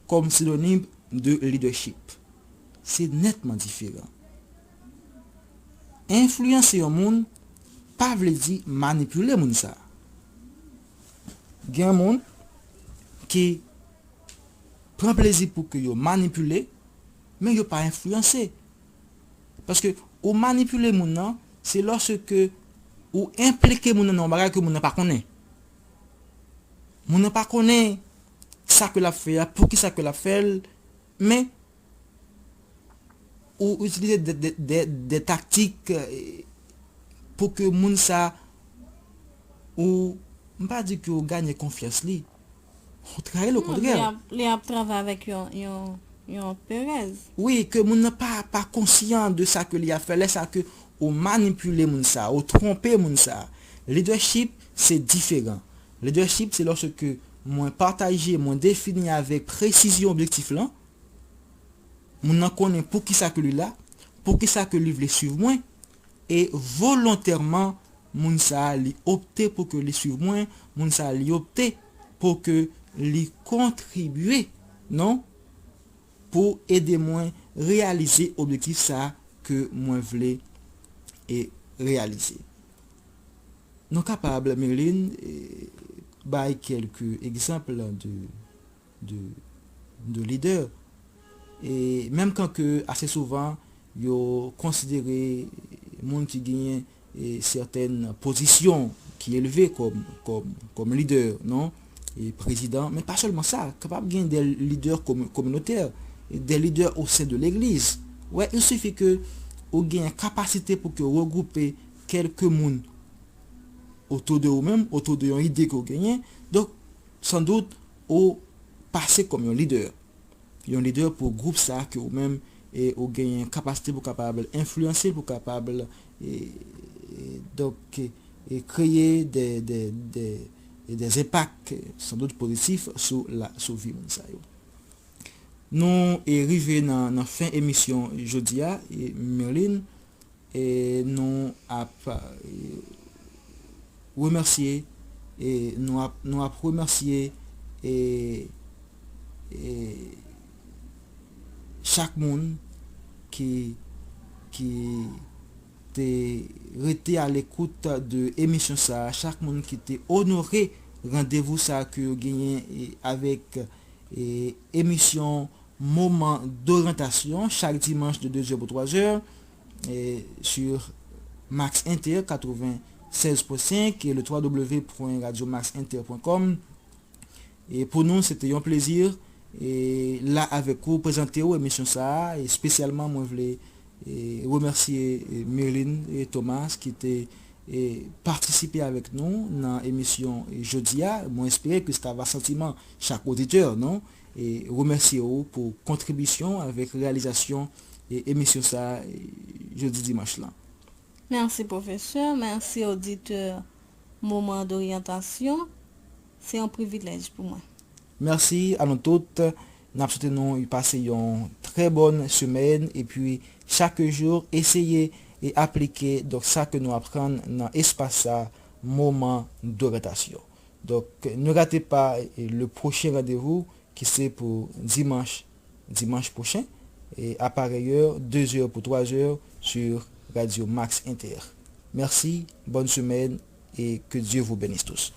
kòm sinonim de lidèchip. Se nètman diferan. Enfliyanse yon moun pa vle di manipile moun sa a. Gen moun ki pran plezi pou ke yo manipile, men yo pa enfliyanse. Paske ou manipile moun nan, se lòske ou enplike moun nan nan yon bagay ke moun nan pa konnen. Moun nan pa konnen sa ke l ap fè a, poukisa ke l ap fè l, men ou itilize de, de, de, de taktik, e, pou ke moun sa, ou, m pa di ke ou ganye konfyans li. Ou trayi l, okontrè. Non, li ap, li ap travay avèk yon, yon, yon perèz. Wi, ke moun nan pa, pa konsyan de sa ke li ap fè. Lè sa ke ou manipile moun sa, ou twonpe moun sa. Lidèchip, se diferan. Leadership, se lòske mwen pataje, mwen defini avèk presizyon objektif lan. Moun nan konnen poukisa ke li la, poukisa ke li vle swiv mwen, e volontèman, moun sa a li opte pou ke li swiv mwen, moun sa a li opte pou ke li kontribye, non, pou ede mwen reyalize objektif sa a ke mwen vle e reyalize. Nou kapab, Merline, e, bay kèlke egzanp de, de, de lidè. E menm kan ke ase souvan, yo konsidere moun ki genyen, e, sètèn pozisyon ki elve kòm, kòm, kòm lidè, non? E prezidan, men pa sèlman sa, kapab gen de lidè komi-, kominotè, e de lidè o sen de legliz. Wè, il sifi ke ou gen kapasite pou ke w regwoupe kèlke moun otou de ou menm, otou de yon ide ke w genyen. Donk, sandout, ou pase kòm yon lidè. Yon lidè pou gwoup sa ke ou menm, e ou genyen kapasite pou kapab enfliyanse, pou kapab, e, e, donk, e, e kreye de, de, de, e de enpak, sandout pozitif sou la, sou vi moun sa yo. Nou, e, rive nan, nan fen emisyon jodi a, e Merline, e nou ap, e, remèsye, e nou ap, nou ap remèsye, e, e chak moun ki, ki te rete a lekout de emisyon sa a, chak moun ki te onore randevou sa a ke yo genyen, e, avèk, e, emisyon Moman Doryantasyon, chak dimanch de de zè pou twa zè, e, sur Max Inter katrevennsèz pwen senk e le w w w pwen radyo max inter pwen kòm. E pou nou, se te yon plezi, e, la avèk ou, prezante w emisyon sa a, e espesyalman, mwen vle, e, remèsye, e, Merline, e, Thomas ki te, e, patisipe avèk nou nan emisyon, e, jodi a. Mwen espere ke sa va santiman chak oditè, non? E remèsye w pou kontribisyon avèk reyalizasyon, e, emisyon sa a, e, jodi dimanch lan. Mèsi, pwofesè. Mèsi, oditè Moman Doryantasyon. Se yon privilèj pou mwen. Mèsi a nou tout. N ap swete nou pase yon trè bòn semèn. Epi, chak jou, eseye e aplike, donk, sa ke nou aprann nan espas sa, Moman Doryantasyon. Donk, ne rate pa, e, le pwochen randevou, ki se pou dimanch, dimanch pwochen, e a parèy è, de zè pou twa zè, sur Radio Max Inter. Merci, bonne semaine et que Dieu vous bénisse tous.